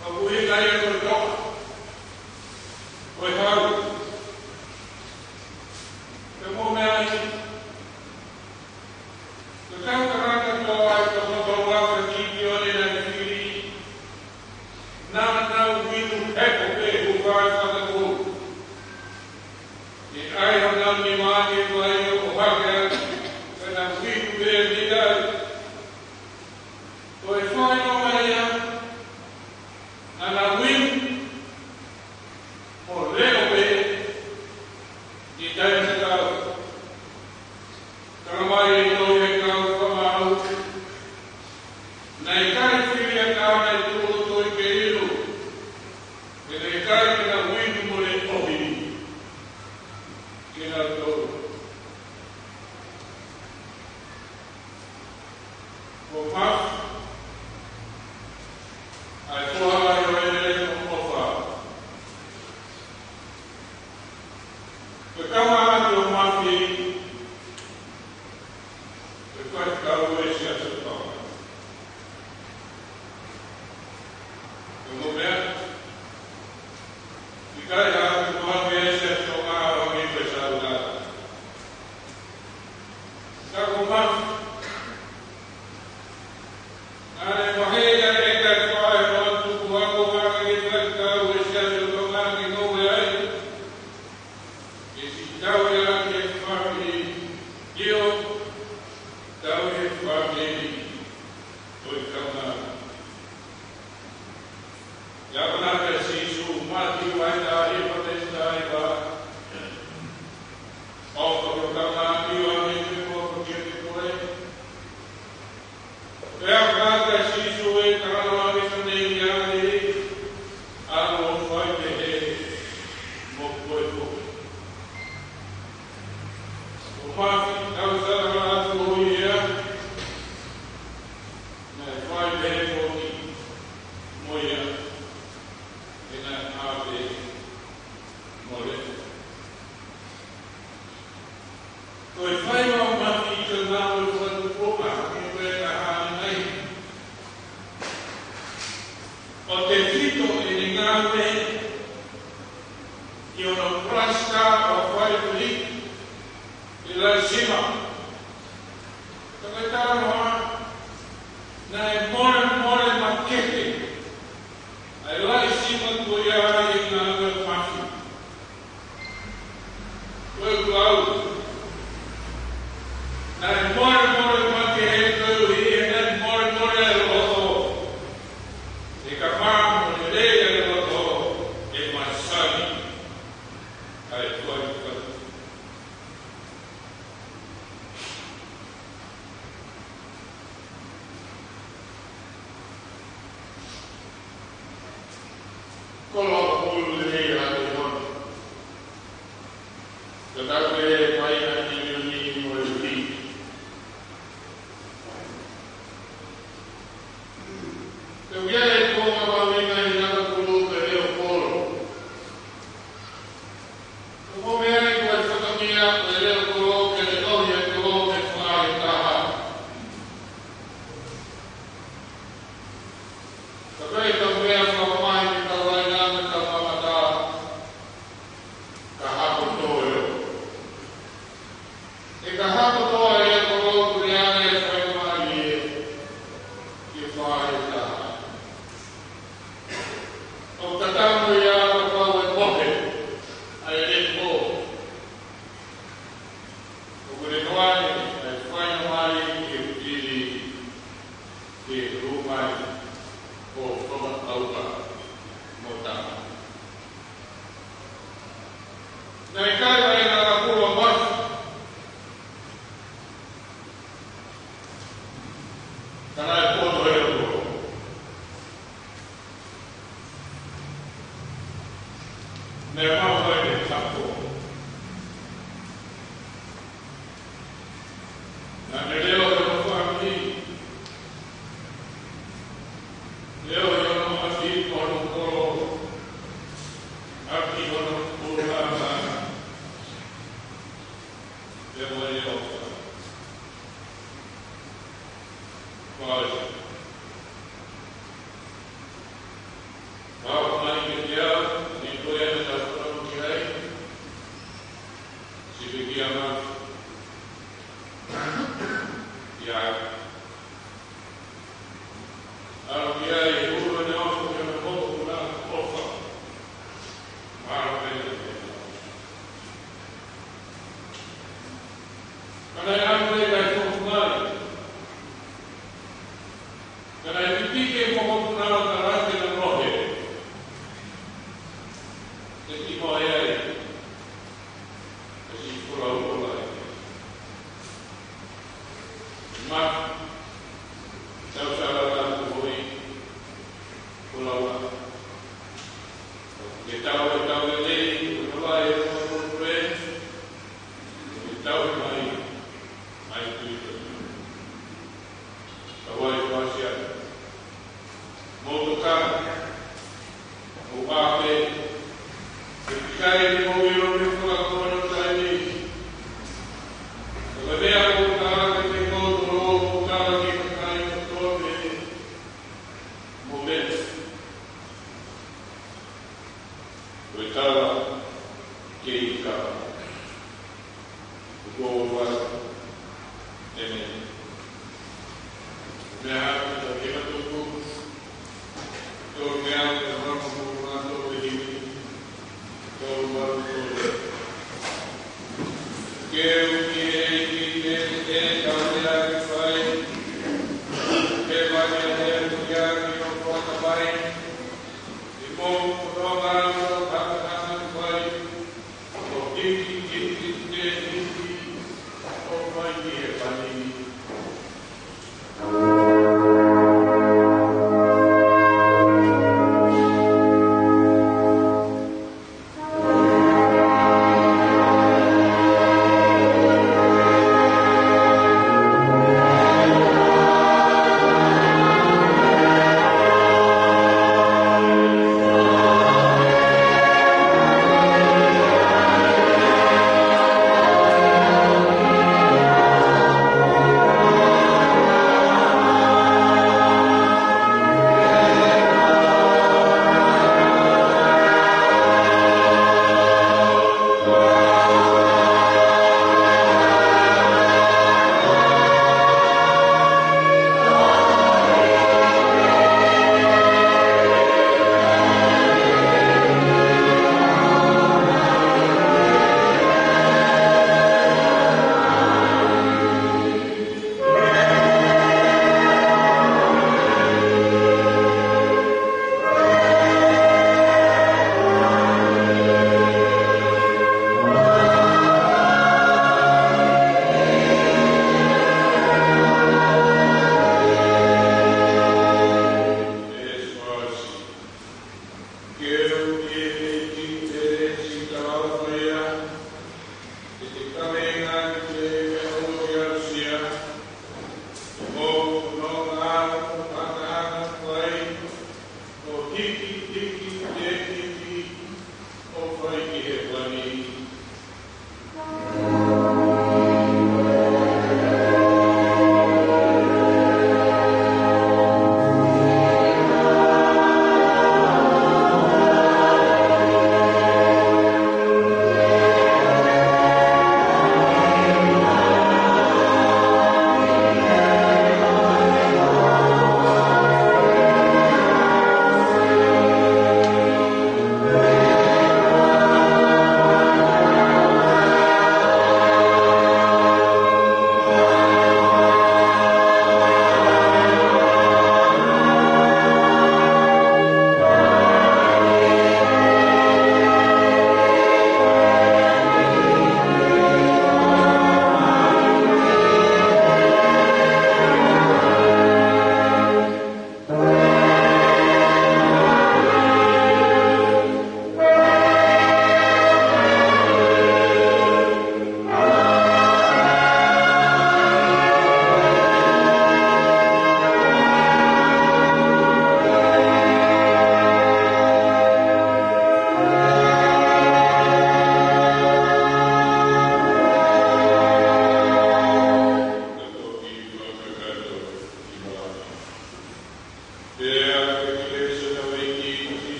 ka kui kai ko e toka. Ko e hau. Ke mo mea ni. Ko e kau tangata ko ē ʻa e toko tolu ʻa Kitione naʻe fili, naʻa nau inu hepo pē hukai fakakolo. ʻE ʻai honau nima ke fai ʻo hake atu, ka nau inu pē ʻe tau. Ko e fai no mai ia, naʻa nau inu, ʻo leʻo pē, ʻi taimi tatau. Tala mai ʻe he tohi ʻa e kau fakamāu, naʻe ʻikai fili ʻa e kau naʻe tuʻu loto ʻi Keilu, pea naʻe ʻikai ke nau inu mo leʻohi, ke nau tolu. Ko Mafi, ʻa e foha ʻo e lele ko Mofa. Ko e tama ʻa Mafi, ko e faifekau ʻo e Siasi ʻo Tonga. Ko e meʻa, ʻikai ha ʻoku Mafi ʻa e Siasi ʻo Tonga ʻo hangē ko e Saunata. Ka ko Mafi, naʻe mahei ʻa e ʻEiki ʻa e Fale ʻo Tukuʻau ʻo hangē ko e faifekau ʻo e Siasi ʻo Tonga ke ngoue ai. Ke siʻi tauhi ʻa e fāmili, ʻio, tauhi e fāmili ʻo e kaunga. ʻI he ʻamanaki ʻa Sīsū, Mātiu vahe taha hiva, veesi taha hiva. ʻOfa ki ho kaungā ʻio hangē ko hoʻo ʻofa kiate koe. Pea ʻoku ʻai ʻe Sīsū e talanoa ko eni ʻi he ʻaho ni, ʻalu ʻo fai pehē mo koe foki. Ko Mafi, tau sala atu ʻo ia, naʻe fai pehē foki mo ia, ʻi heʻene ʻā pē mo leʻo. Ko e fai ʻa Mafi ki he ngāue fakatupu ʻa e ʻOtua ʻi he taʻu ni. ʻO tefito ʻene ngāue ʻi hono plaster ʻo fai pili ʻi he laisima Tuʻau. Naʻe molemole mai ki he koeʻuhi he naʻe molemole ʻa e loto. ʻE kamata mo lelei ʻa e loto, ʻe masani ʻa e tuai tuai. Kolo ʻo pulu lelei ʻa e hono. Ka tau pē mai ʻa e ʻiuni mo e uhi. Te u ia e kō ma mahuʻinga ʻi he kolo pē leʻo kolo. Ko e meʻa ia ko e fatongia ko e leʻo kolo ke leʻohi e kolo ke fai taha. Ka ko e tau meʻa fakamai ke tau ai na me tau mamata. Ka hako tō e o. ʻE ka hako tō e leʻo kolo ku leʻa e fai mai e. Ke fai taha. ʻOku tatau ia ka pau e mohe ʻa e leʻo. ʻOku ne noa ni ʻa e fai mai ke pili ke rumai ʻo fakaʻauha mo tama. Naʻe kai ʻa e ngakapulu ʻa Mafi. Ka naʻe poto he ulo. Naʻe mau fai ke tapo. Naʻe leʻo he fāmili. Leʻo he ono ʻapi hono kolo. ʻApi hono kolo ʻa. Leʻo he ono. Fai. Pau mai ke tia, ni ko e ana tau kono ki ai. Sipe kia ma. Ia. Alo ki ai, ulu ene ofu ke me moku kuna ofa. Maro pene. Kana e anu e kai fofu mai. Ka naʻe pipiki e mokopunala ka late na mohe. Te ki mohe ai. Te ki kula uko lai. Ma. Tau sala la kuhoi. Kula ua. Ke tau e tau e lei. Kula ua e kula ua. Ke tau e mai. Mai kui. Hawaii, Asia. Motoka. Mo ʻape. Ke kai ni mo ilo ni kula kona taimi. Ka mea motoka ke te koto lo motoka ke kai koto me. Mo me. Ko e tala ke i kapa. Ko e ua. ʻĒmeni. Meʻa atu ka ke matuku. Tō meʻa atu ka mamaku ko mātou e himi. Tō maru tō. Ke u ki he ʻEiki te te ka meʻa ke fai. Ke mai a he atu ki a ki o kua ka mai.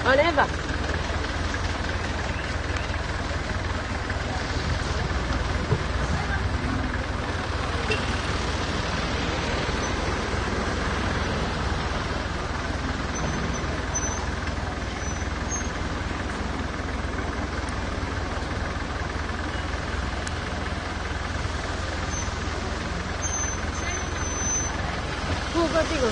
ʻOneva. Kuo ko tiko.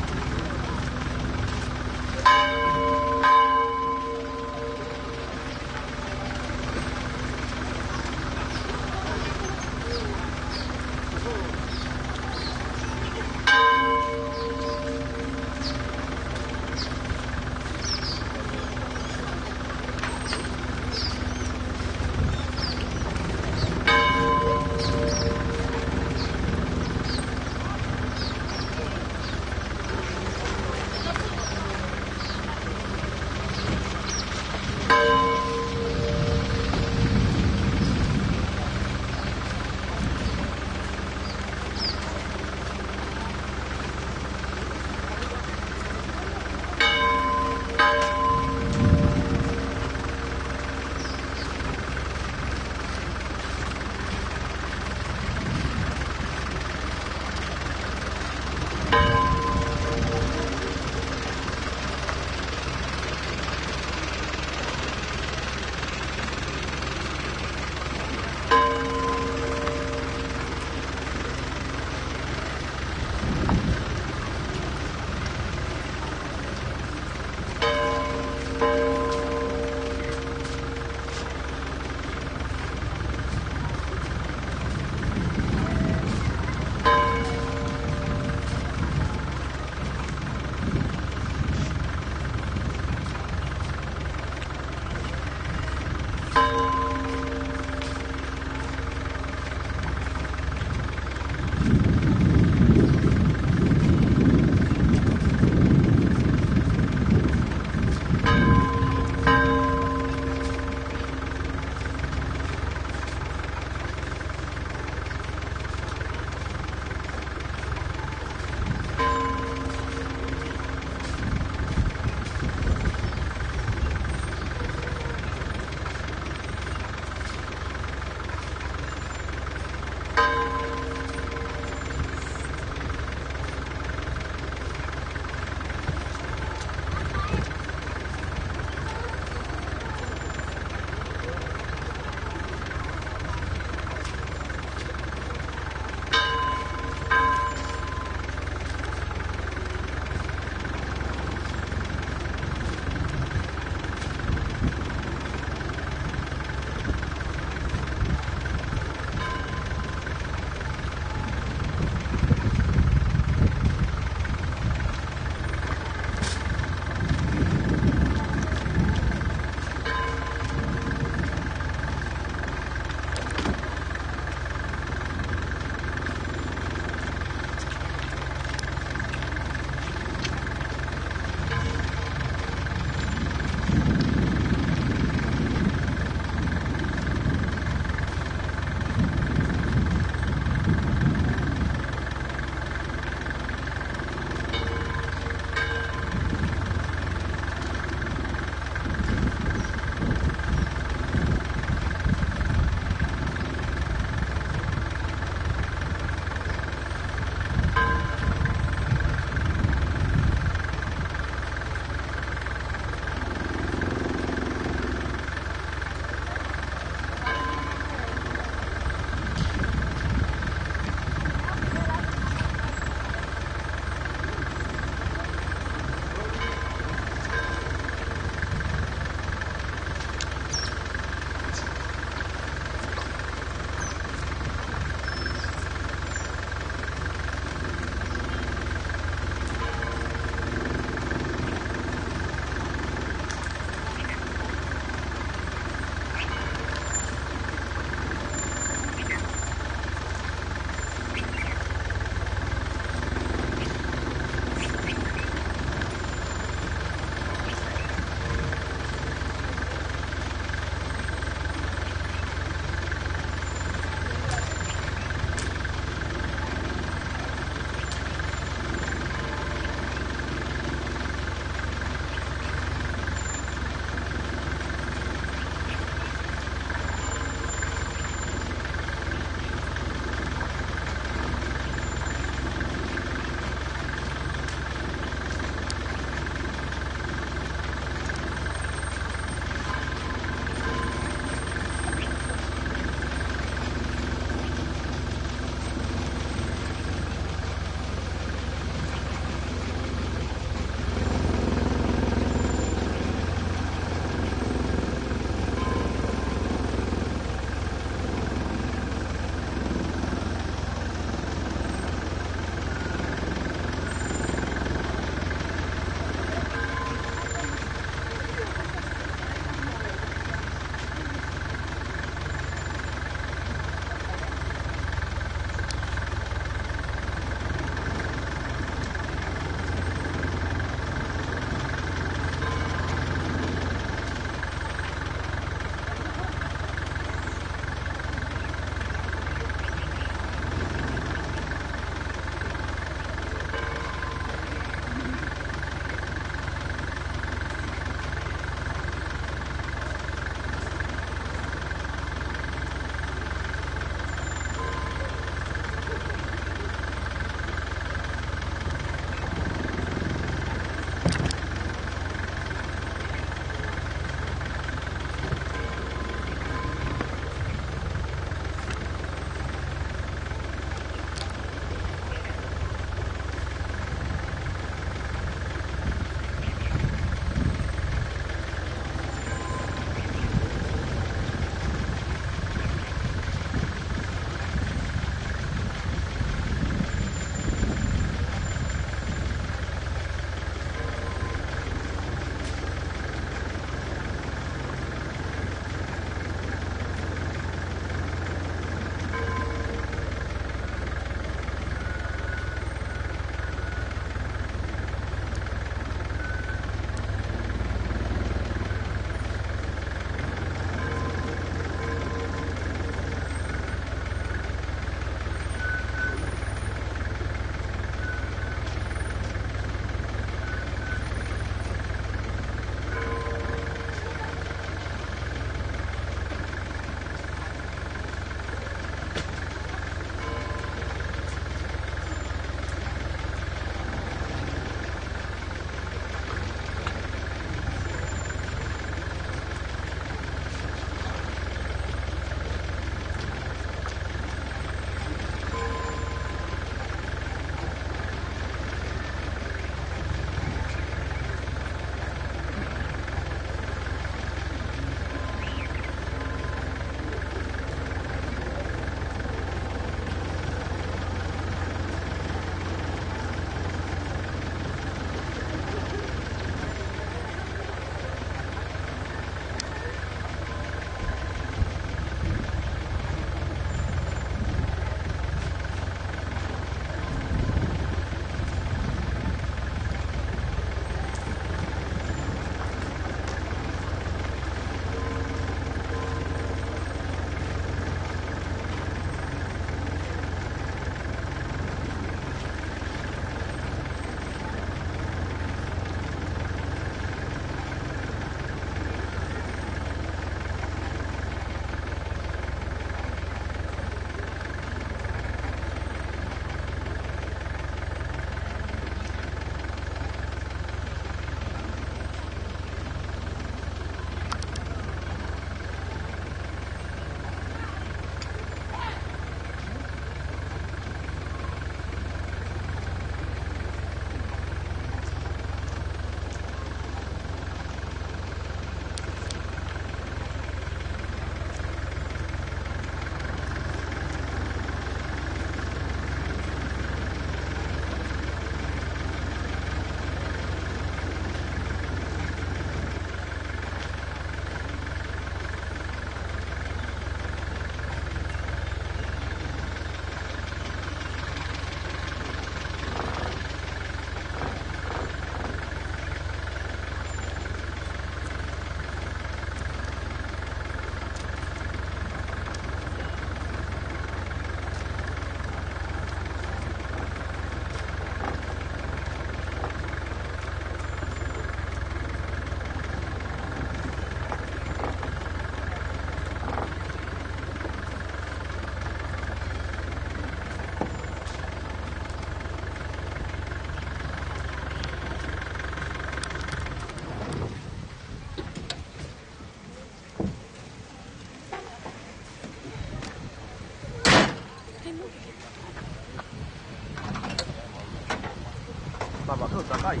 Papa, kau takai.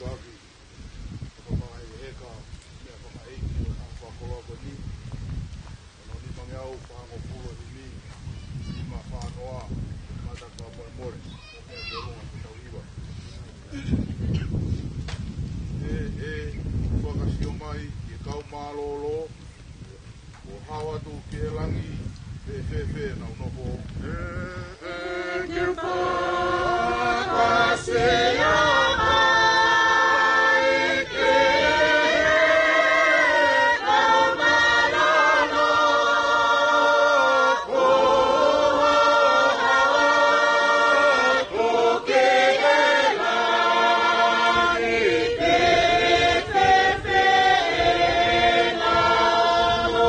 Aki, ʻo ka maʻa e heka, meʻa fakaʻeiki ʻo e ʻaho fakakoloa ko eni, ono nimangeau fāngofulu himi, nima fānoa, mata ka molemole, ʻo meʻa ke longa ke tau hiva. ʻE, ʻe, fakasio mai, ʻe kau mālōlō, ʻo hao atu ki he langi, ʻe fēfē ʻenau nofo. ʻE ke fakasio mai ki he kau mālōlō, ʻo hao atu ki he langi, ʻe fēfē ʻenau nofo.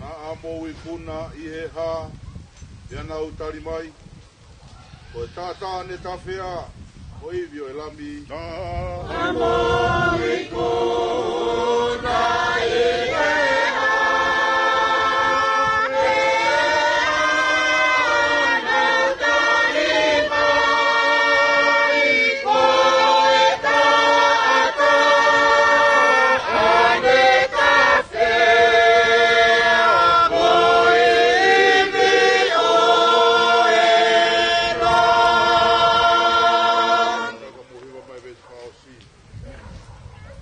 Naʻa mou ikuna ʻi he hā, pea nau tali mai, ko e taʻataʻa ne tafea, ko e ivi ʻo e Lami. Naʻa mou ikuna ʻi he hā, pea nau tali mai, ko e taʻataʻa ne tafea, ko e ivi ʻo e Lami. Ka mou hiva mai veesi fakaʻosi.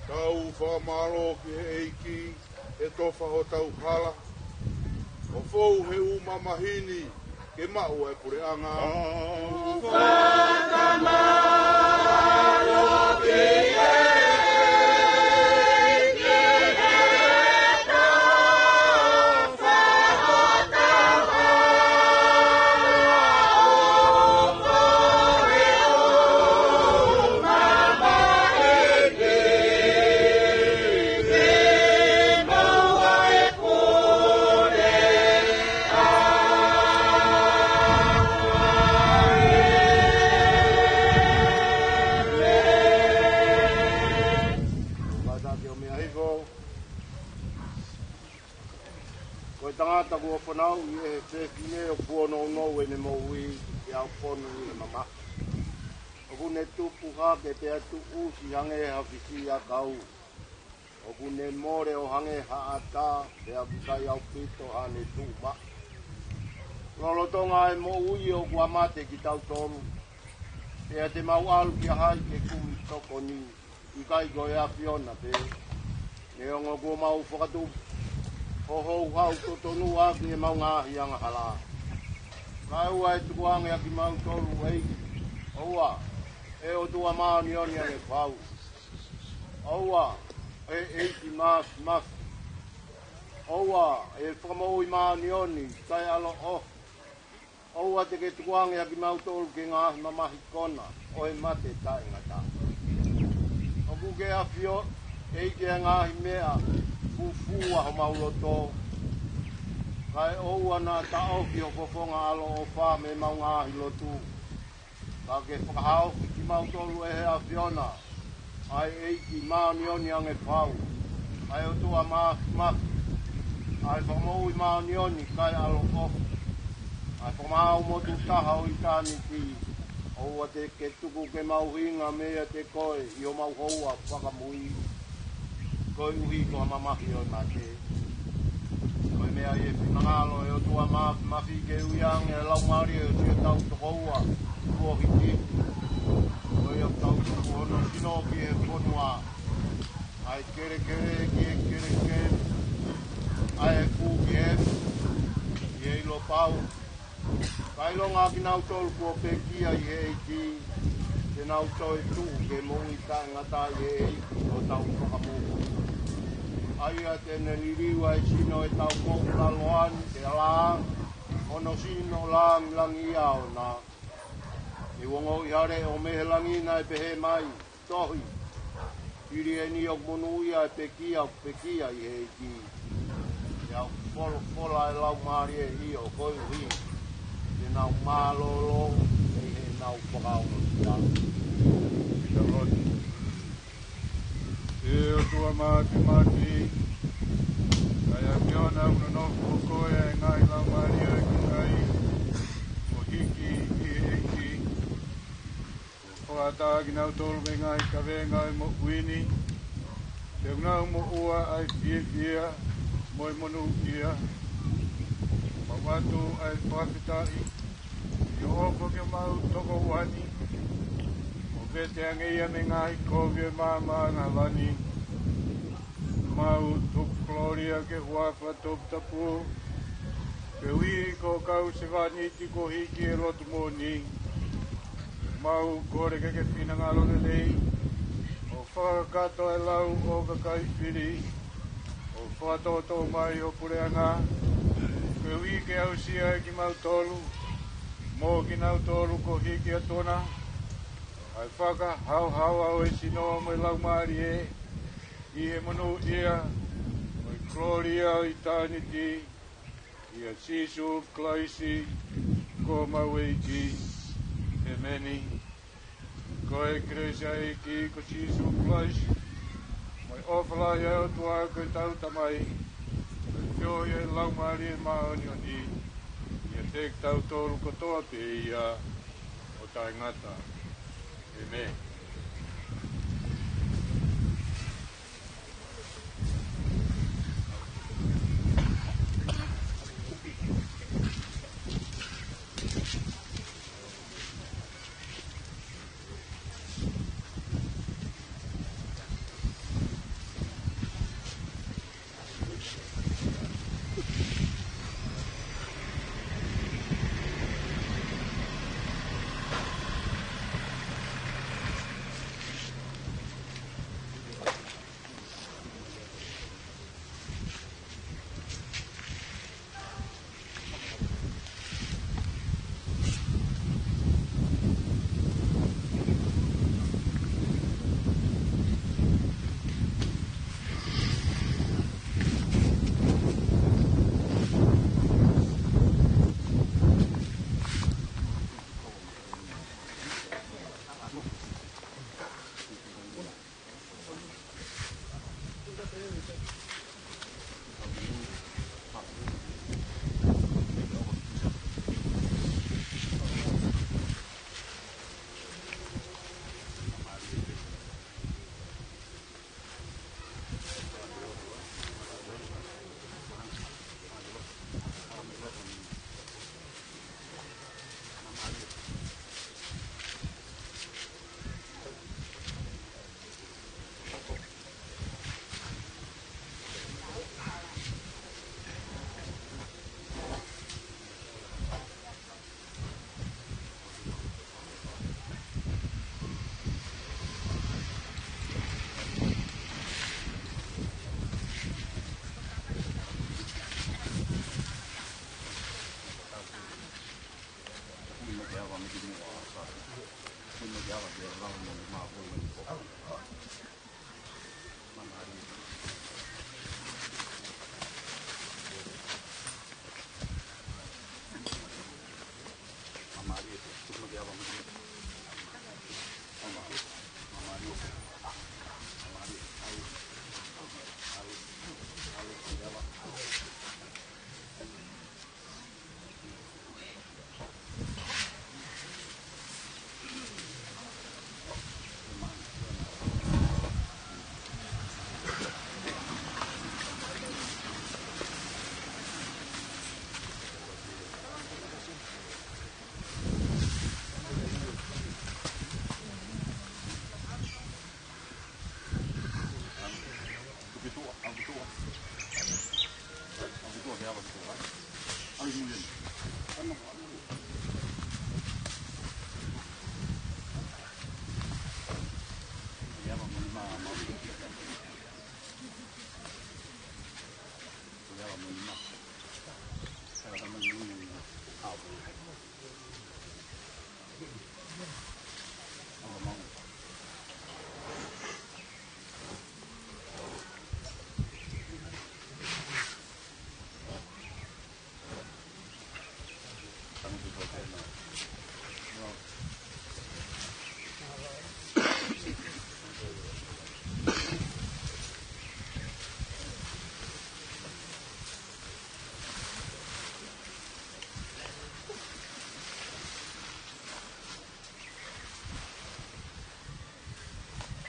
Tau fakamālō ki he ʻEiki, ʻe tofa hotau hala, ʻo fou he ʻū mamahi ni, ke maʻu ʻa e puleʻanga. Fakamālō ki he ʻEiki, ʻe tofa hotau hala, ʻo fou he ʻū mamahi ni, ke maʻu ʻa e puleʻanga. Kātaki ʻo meʻa hifo. Ko e tangata kuo fanauʻi ʻe he fefine, ʻoku nounou ʻene moʻui, ʻi he ʻaho fonu ʻi he mamahi. ʻOku ne tupu hake pea tuʻusi hangē ha fisiʻiʻakau. ʻOku ne mole ʻo hangē ha ʻata, pea ʻoku ʻikai ʻaupito haʻane tuʻu maʻu. Lolotonga ʻa e moʻui ʻoku ʻa mate kitautolu, pea te mau ʻalu kia hai ke kumi tokoni, ʻikai ko e ʻAfiona pē? Neongo kuo mau fakatupu, ʻo houhau totonu ʻaki ʻemau ngaahi angahala. Kae ʻoua ʻe tukuange ʻa kimautolu, ʻEiki. ʻOua, ʻe ʻOtua māʻoniʻoni ange fau. ʻOua, ʻe ʻEiki māfimafi. ʻOua, ʻe Fakamoʻui māʻoniʻoni, kae ʻaloʻofa. ʻOua te ke tukuange ʻa kimautolu ki he ngaahi mamahi kona ʻo e mate taʻengata. ʻOku ke ʻafioʻi, ʻEiki, ʻa e ngaahi meʻa fufū ʻa homau loto. Kae ʻoua naʻa taʻofi ho fofonga ʻaloʻofa mei heʻemau ngaahi lotu. Ka ke fakahaofi kimautolu ʻe he ʻAfiona, ʻa e ʻEiki māʻoniʻoni ange fau, ʻa e ʻOtua māfimafi, ʻa e Fakamoʻui māʻoniʻoni kae ʻaloʻofa, ʻa e Fakamaau motu taha ʻo ʻitāniti. ʻOua te ke tuku ke mau hinga meiate koe ʻi homau houa fakamui, koeʻuhi ko ha mamahi ʻo e mate. Ko e meʻa ʻi he finangalo ʻo e ʻOtua māfimafi ke ui ange ʻa e laumālie ʻo siʻotau tokoua kuo hiki, ko ia ʻoku tau tuku hono sino ki he fonua, ʻa e kelekele ki he kelekele, ʻa e efu ki he efu, ʻi he ʻilo pau. Kae ʻilonga ʻa kinautolu kuo pekia ʻi he ʻEiki, te nau toe tuʻu ki he moʻui taʻengata ʻi he ʻEiki ko hotau Fakamoʻui. ʻA ia te ne liliu ʻa e sino ʻo ʻetau moʻulaloa ni, ʻi he lā, hono sino lāngilangiʻia ʻoʻona. He ʻoku ongoʻi ha leʻo mei he langi naʻe pehē mai, Tohi, hili eni ʻoku monūʻia ʻa e pekia ʻoku pekia ʻi he ʻEiki. Pea ʻoku folofola ʻa e Laumālie, ʻio, koeʻuhi te nau mālōlō ʻi heʻenau fakaongosia. Tau lotu. ʻE ʻOtua māfimafi, ʻa e ʻAfiona, ʻoku nonofo ʻa e ngaahi laumālie ʻo e kakai kuo hiki ʻi he ʻEiki. Fakatā kinautolu mei he ngaahi kavenga ʻo e moʻui ni, te nau moʻua ʻa e fiefia mo e monūʻia. Mau ʻoatu ʻa e fakafetaʻi ʻi he ʻofa ki homau tokoua ni, ʻo vete ange ia mei he ngaahi kovi ʻo e maama angahala ni. Mau tuku kolōlia ki he huafa toputapu, koeʻuhi ko e kau sevāniti kuo hiki ʻi he loto moʻoni. Mau kole ke ke finangalo lelei, ʻo fakakakato e lau ʻo e kakai fili, ʻo fakatoʻotoʻo mai ho puleʻanga, koeʻuhi ke aʻusia ʻe kimautolu mo kinautolu kuo hiki atu na ʻa e fakahaohaoa ʻo e sino mo e laumālie, ʻi he monūʻia mo e kolōlia ʻo ʻitāniti, ʻia Sīsū Kalaisi ko homau ʻEiki. ʻEmeni. Ko e kelesi ʻa e ʻEiki ko Sīsū Kalaisi, mo e ʻofa lahi ʻa e ʻOtua ko ʻetau Tamai, mo e feohi ʻa e Laumālie Māʻoniʻoni, ʻiate kitautolu kotoa pē ia ʻo taʻengata. ʻEmeni.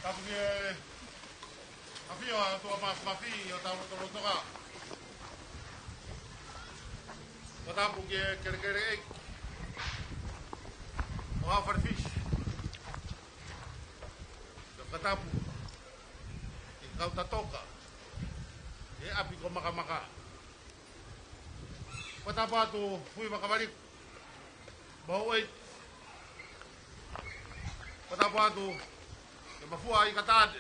Tapu ki he ʻafio ʻa e ʻOtua Māfimafi ʻi hotau lotolotonga. Fakatapu ki he kelekele ʻeiki ʻo Haʻa Fale Fisi. Fakatapu ki he kau tatoka ʻi he ʻapi ko Makamaka. Fakatapu atu Fuiva Kavaliku, Moʻui. Fakatapu atu ki he Mafua ʻi Katane,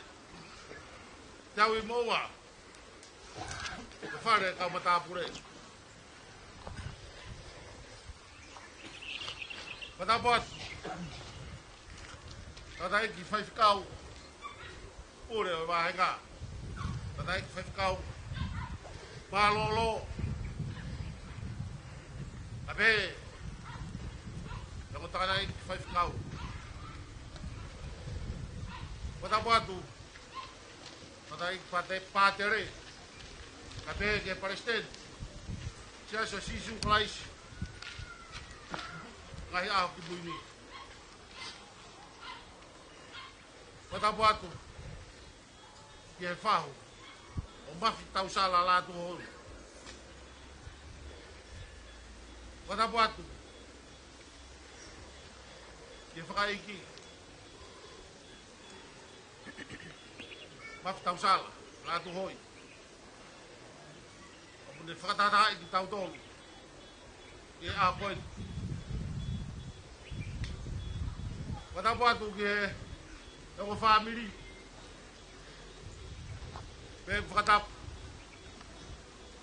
Tauʻi Moʻua, ki he fale kau matāpule. Fakatapu atu Tangataʻeiki Faifekau Pule ʻo e Vāhenga, Tangataʻeiki Faifekau Mālōlō, kae pehē ki he ongo Tangataʻeiki Faifekau. Fakatapu atu Tangataʻeiki Pate-, Pātele, kae pehē ki he Palesiteni Siasi ʻo Sīsū Kalaisi Ngaahi ʻAho Kimui Ni. Fakatapu atu ki he fahu ʻo Mafi Tausala Lātūhoʻi. Fakatapu atu ki he fakaʻeiki Mafi Tausala Lātūhoʻi, ʻoku ne fakatahatahaʻi kitautolu ʻi he ʻaho ko eni. Fakatapu atu ki he ongo fāmili, pea fakatapu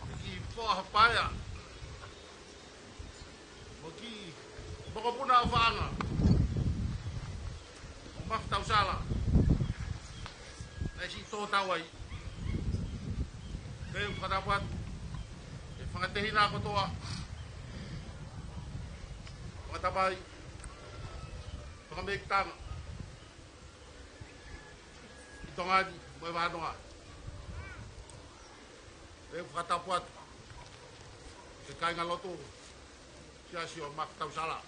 ki he kiʻi foha paea mo e kiʻi mokopuna ʻofaʻanga ʻo Mafi Tausala, naʻe siʻi tō tau ai. Pea fakatapu atu ki he fanga tehina kotoa, fanga tamai, fanga mekitanga ʻi Tonga ni mo e vānoa. Pea fakatapu atu ki he kāingalotu Siasi ʻo Mafi Tausala.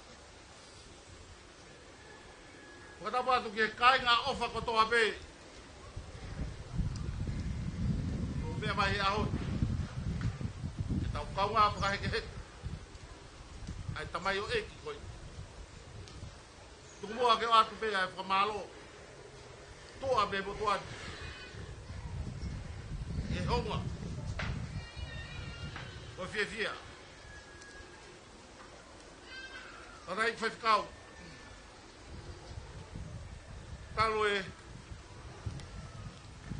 Fakatapu atu ki he kāinga ʻofa kotoa pē ʻoku meʻa mai he ʻaho ni ke tau kaungā fakahekeheke ʻa e tamaioʻeiki ko eni. Tuku muʻa ke ʻoatu pē ʻa e fakamālō, tuʻa mei he motuʻa ni, he hounga ʻo e fiefia. Tangataʻeiki Faifekau, talu e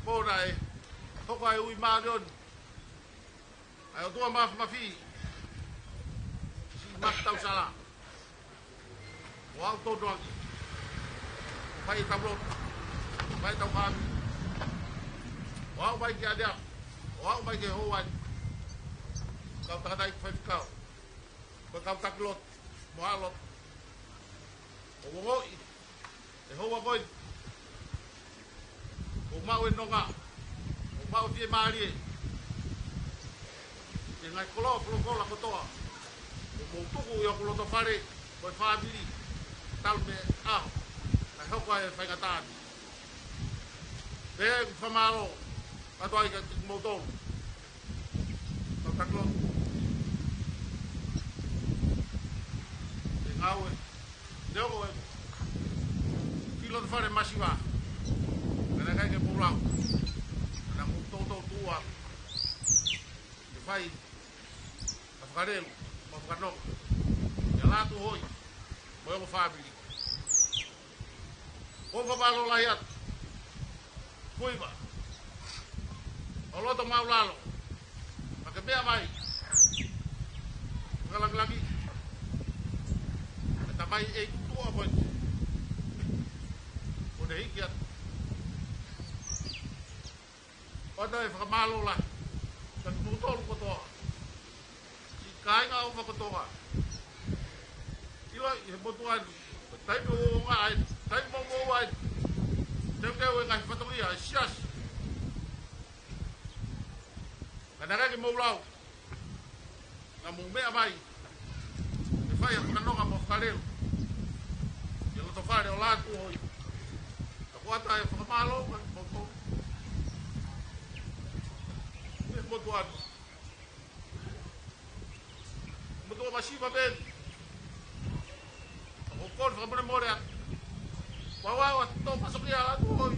pō naʻe hoko ai e ui māʻoniʻoni ʻa e ʻOtua Māfimafi, siʻi Mafi Tausala, ʻo aʻu tonu ange, fai ʻetau lotu, fai ʻetau fāmili, ʻo aʻu mai ki ʻaneafi, ʻo aʻu mai ki he houa ni, kau tangataʻeiki faifekau, mo e kau taki lotu, mo haʻa lotu, ʻo ongoʻi e houa ko eni ʻoku maʻu e nonga, ʻoku maʻu e fiemālie ʻi he ngaahi koloa folofola kotoa ʻoku mou tuku ʻi hoku loto fale mo e fāmili, talu mei he ʻaho naʻe hoko ai e faingataʻa ni. Pea ʻoku ou fakamālō atu ai kiate kimoutolu kau taki lotu, ʻi he ngāue neongo e kiʻi loto fale masiva, ka naʻe ʻikai ke mou lau, ka naʻa mou toutou tuʻu ʻo fai ha fakalelu mo ha fakanonga kia Lātūhoʻi mo e ongo fāmili. ʻOku ou fakamālō lahi atu, Fuiva, ʻo loto maʻulalo ke ke meʻa mai, fakalāngilangiʻi e tamaioʻeiki tuʻa ko eni kuo ne hiki atu. ʻOatu e fakamālō lahi kiate kimoutolu kotoa, siʻi kāinga ʻofa kotoa. ʻIloʻi ʻe he motuʻa ni ko e taimi ʻoku mou ʻi ai, taimi ʻoku mou ʻi ai, teuteu e ngaahi fatongia ʻa e siasi, ka naʻe ʻikai ke mou lau, naʻa mou meʻa mai ke fai ha fakanonga mo ha fakalelu ʻi he loto fale ʻo Lātūhoʻi, ka Kuata e fakamālō, ka moto. Moto atu. Moto masiva pē. Ko e kole fakamolemole atu. Ua ua ua tō fasokia atu oi.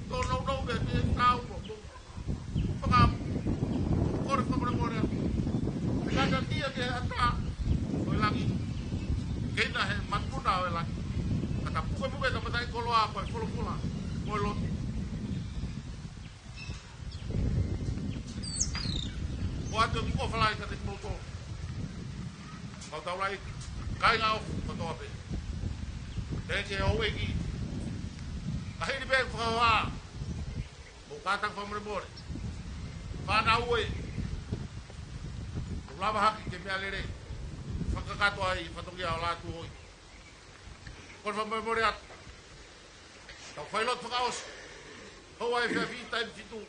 Tō nau nau pē pē tau mo. Faka-, kole fakamolemole atu. Kata tia ke ata ʻo e langi. Kei na he matuna ʻo e langi. Kata puke puke ta matai koloa ko e folofola. Ko e lotu. Ko atu ki ʻofa lahi ka te kimoutolu. Kau tau lai, kāinga ʻofa kotoa pē. Tēniti ʻo ʻEiki. Ka hili pē fakahoa. Mo kātaki fakamolemole. Fānau ē. Mo lava hake ke meʻa lelei. Fakakakato ai fatongia ʻo lātū oi. Kole fakamolemole atu. Tau fai lotu fakaʻosi. Houa efiafi taimi fitu. ʻI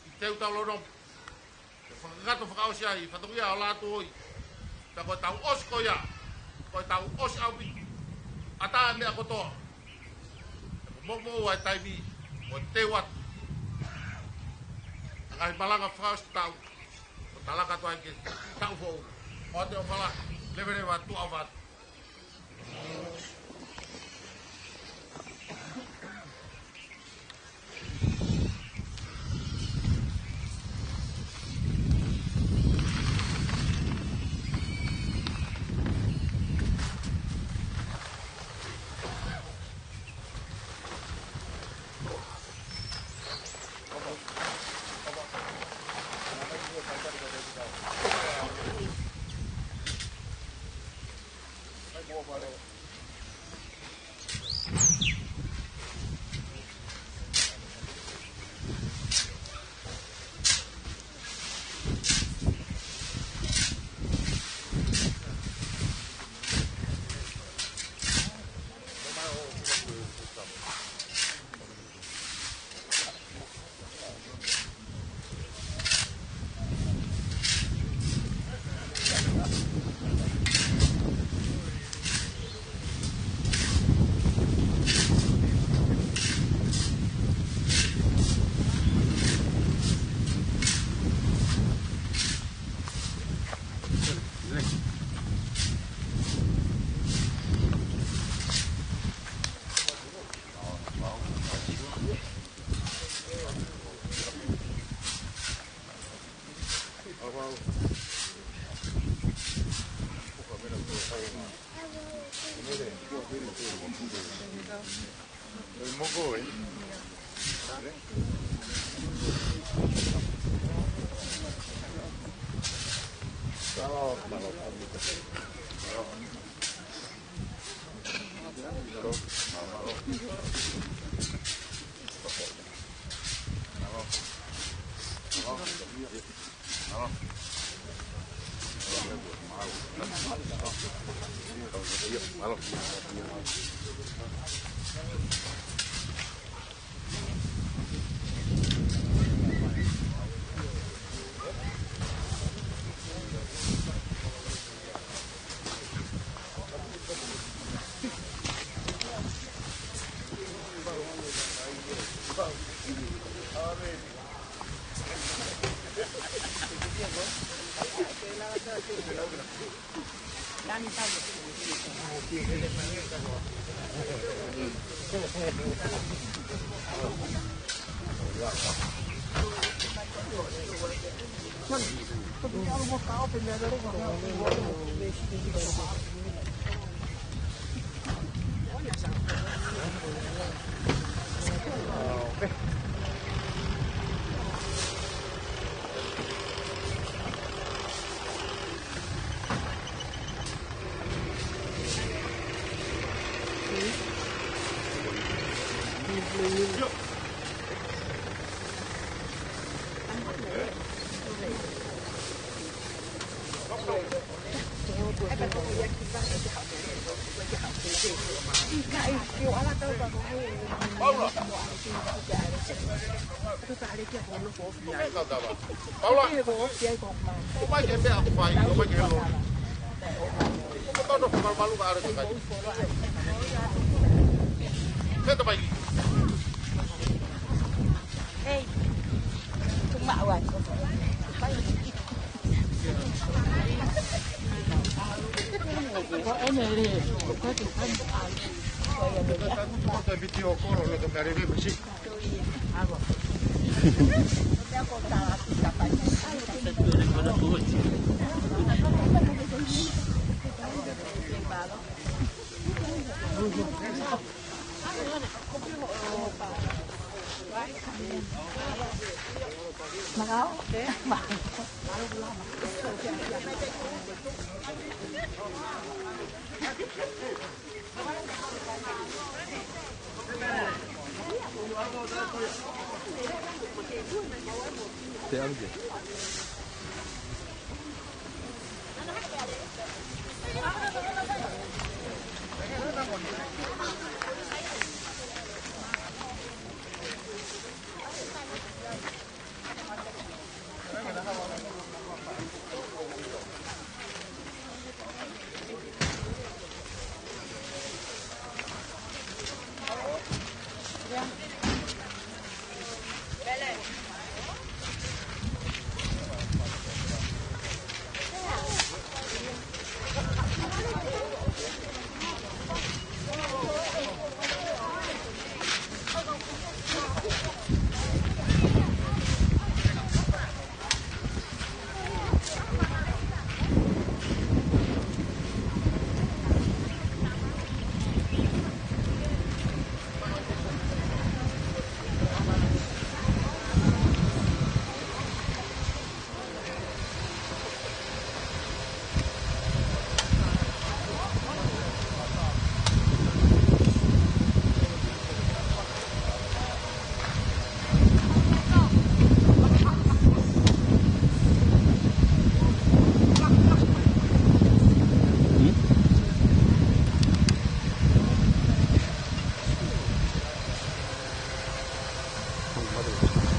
he teu tau lono. Ke fakakakato fakaʻosi ai, fatongia ʻo lātū oi. Ka ko e tau ʻosi ko ia, ko e tau ʻosi ʻaupito. ʻAtā e meʻa kotoa. Ka ko e momo ua e taimi, ko e teu atu. Ngaahi malanga fakaʻosi tau, ko e talaka atu ai ke tau foʻou. Ko te ʻofa lahi, leveleva tuʻa ʻofa atu. Paula, ʻomai ke meʻa ʻoku fai, ʻomai ke lo. ʻOku tau nofo malumalu ka ʻare kakai. Feta mai. Hei. Tumaʻu ai. Ko ʻene lē. Ko e te fai. Ko e te fai. Ko e te fai. Te ʻalu ke.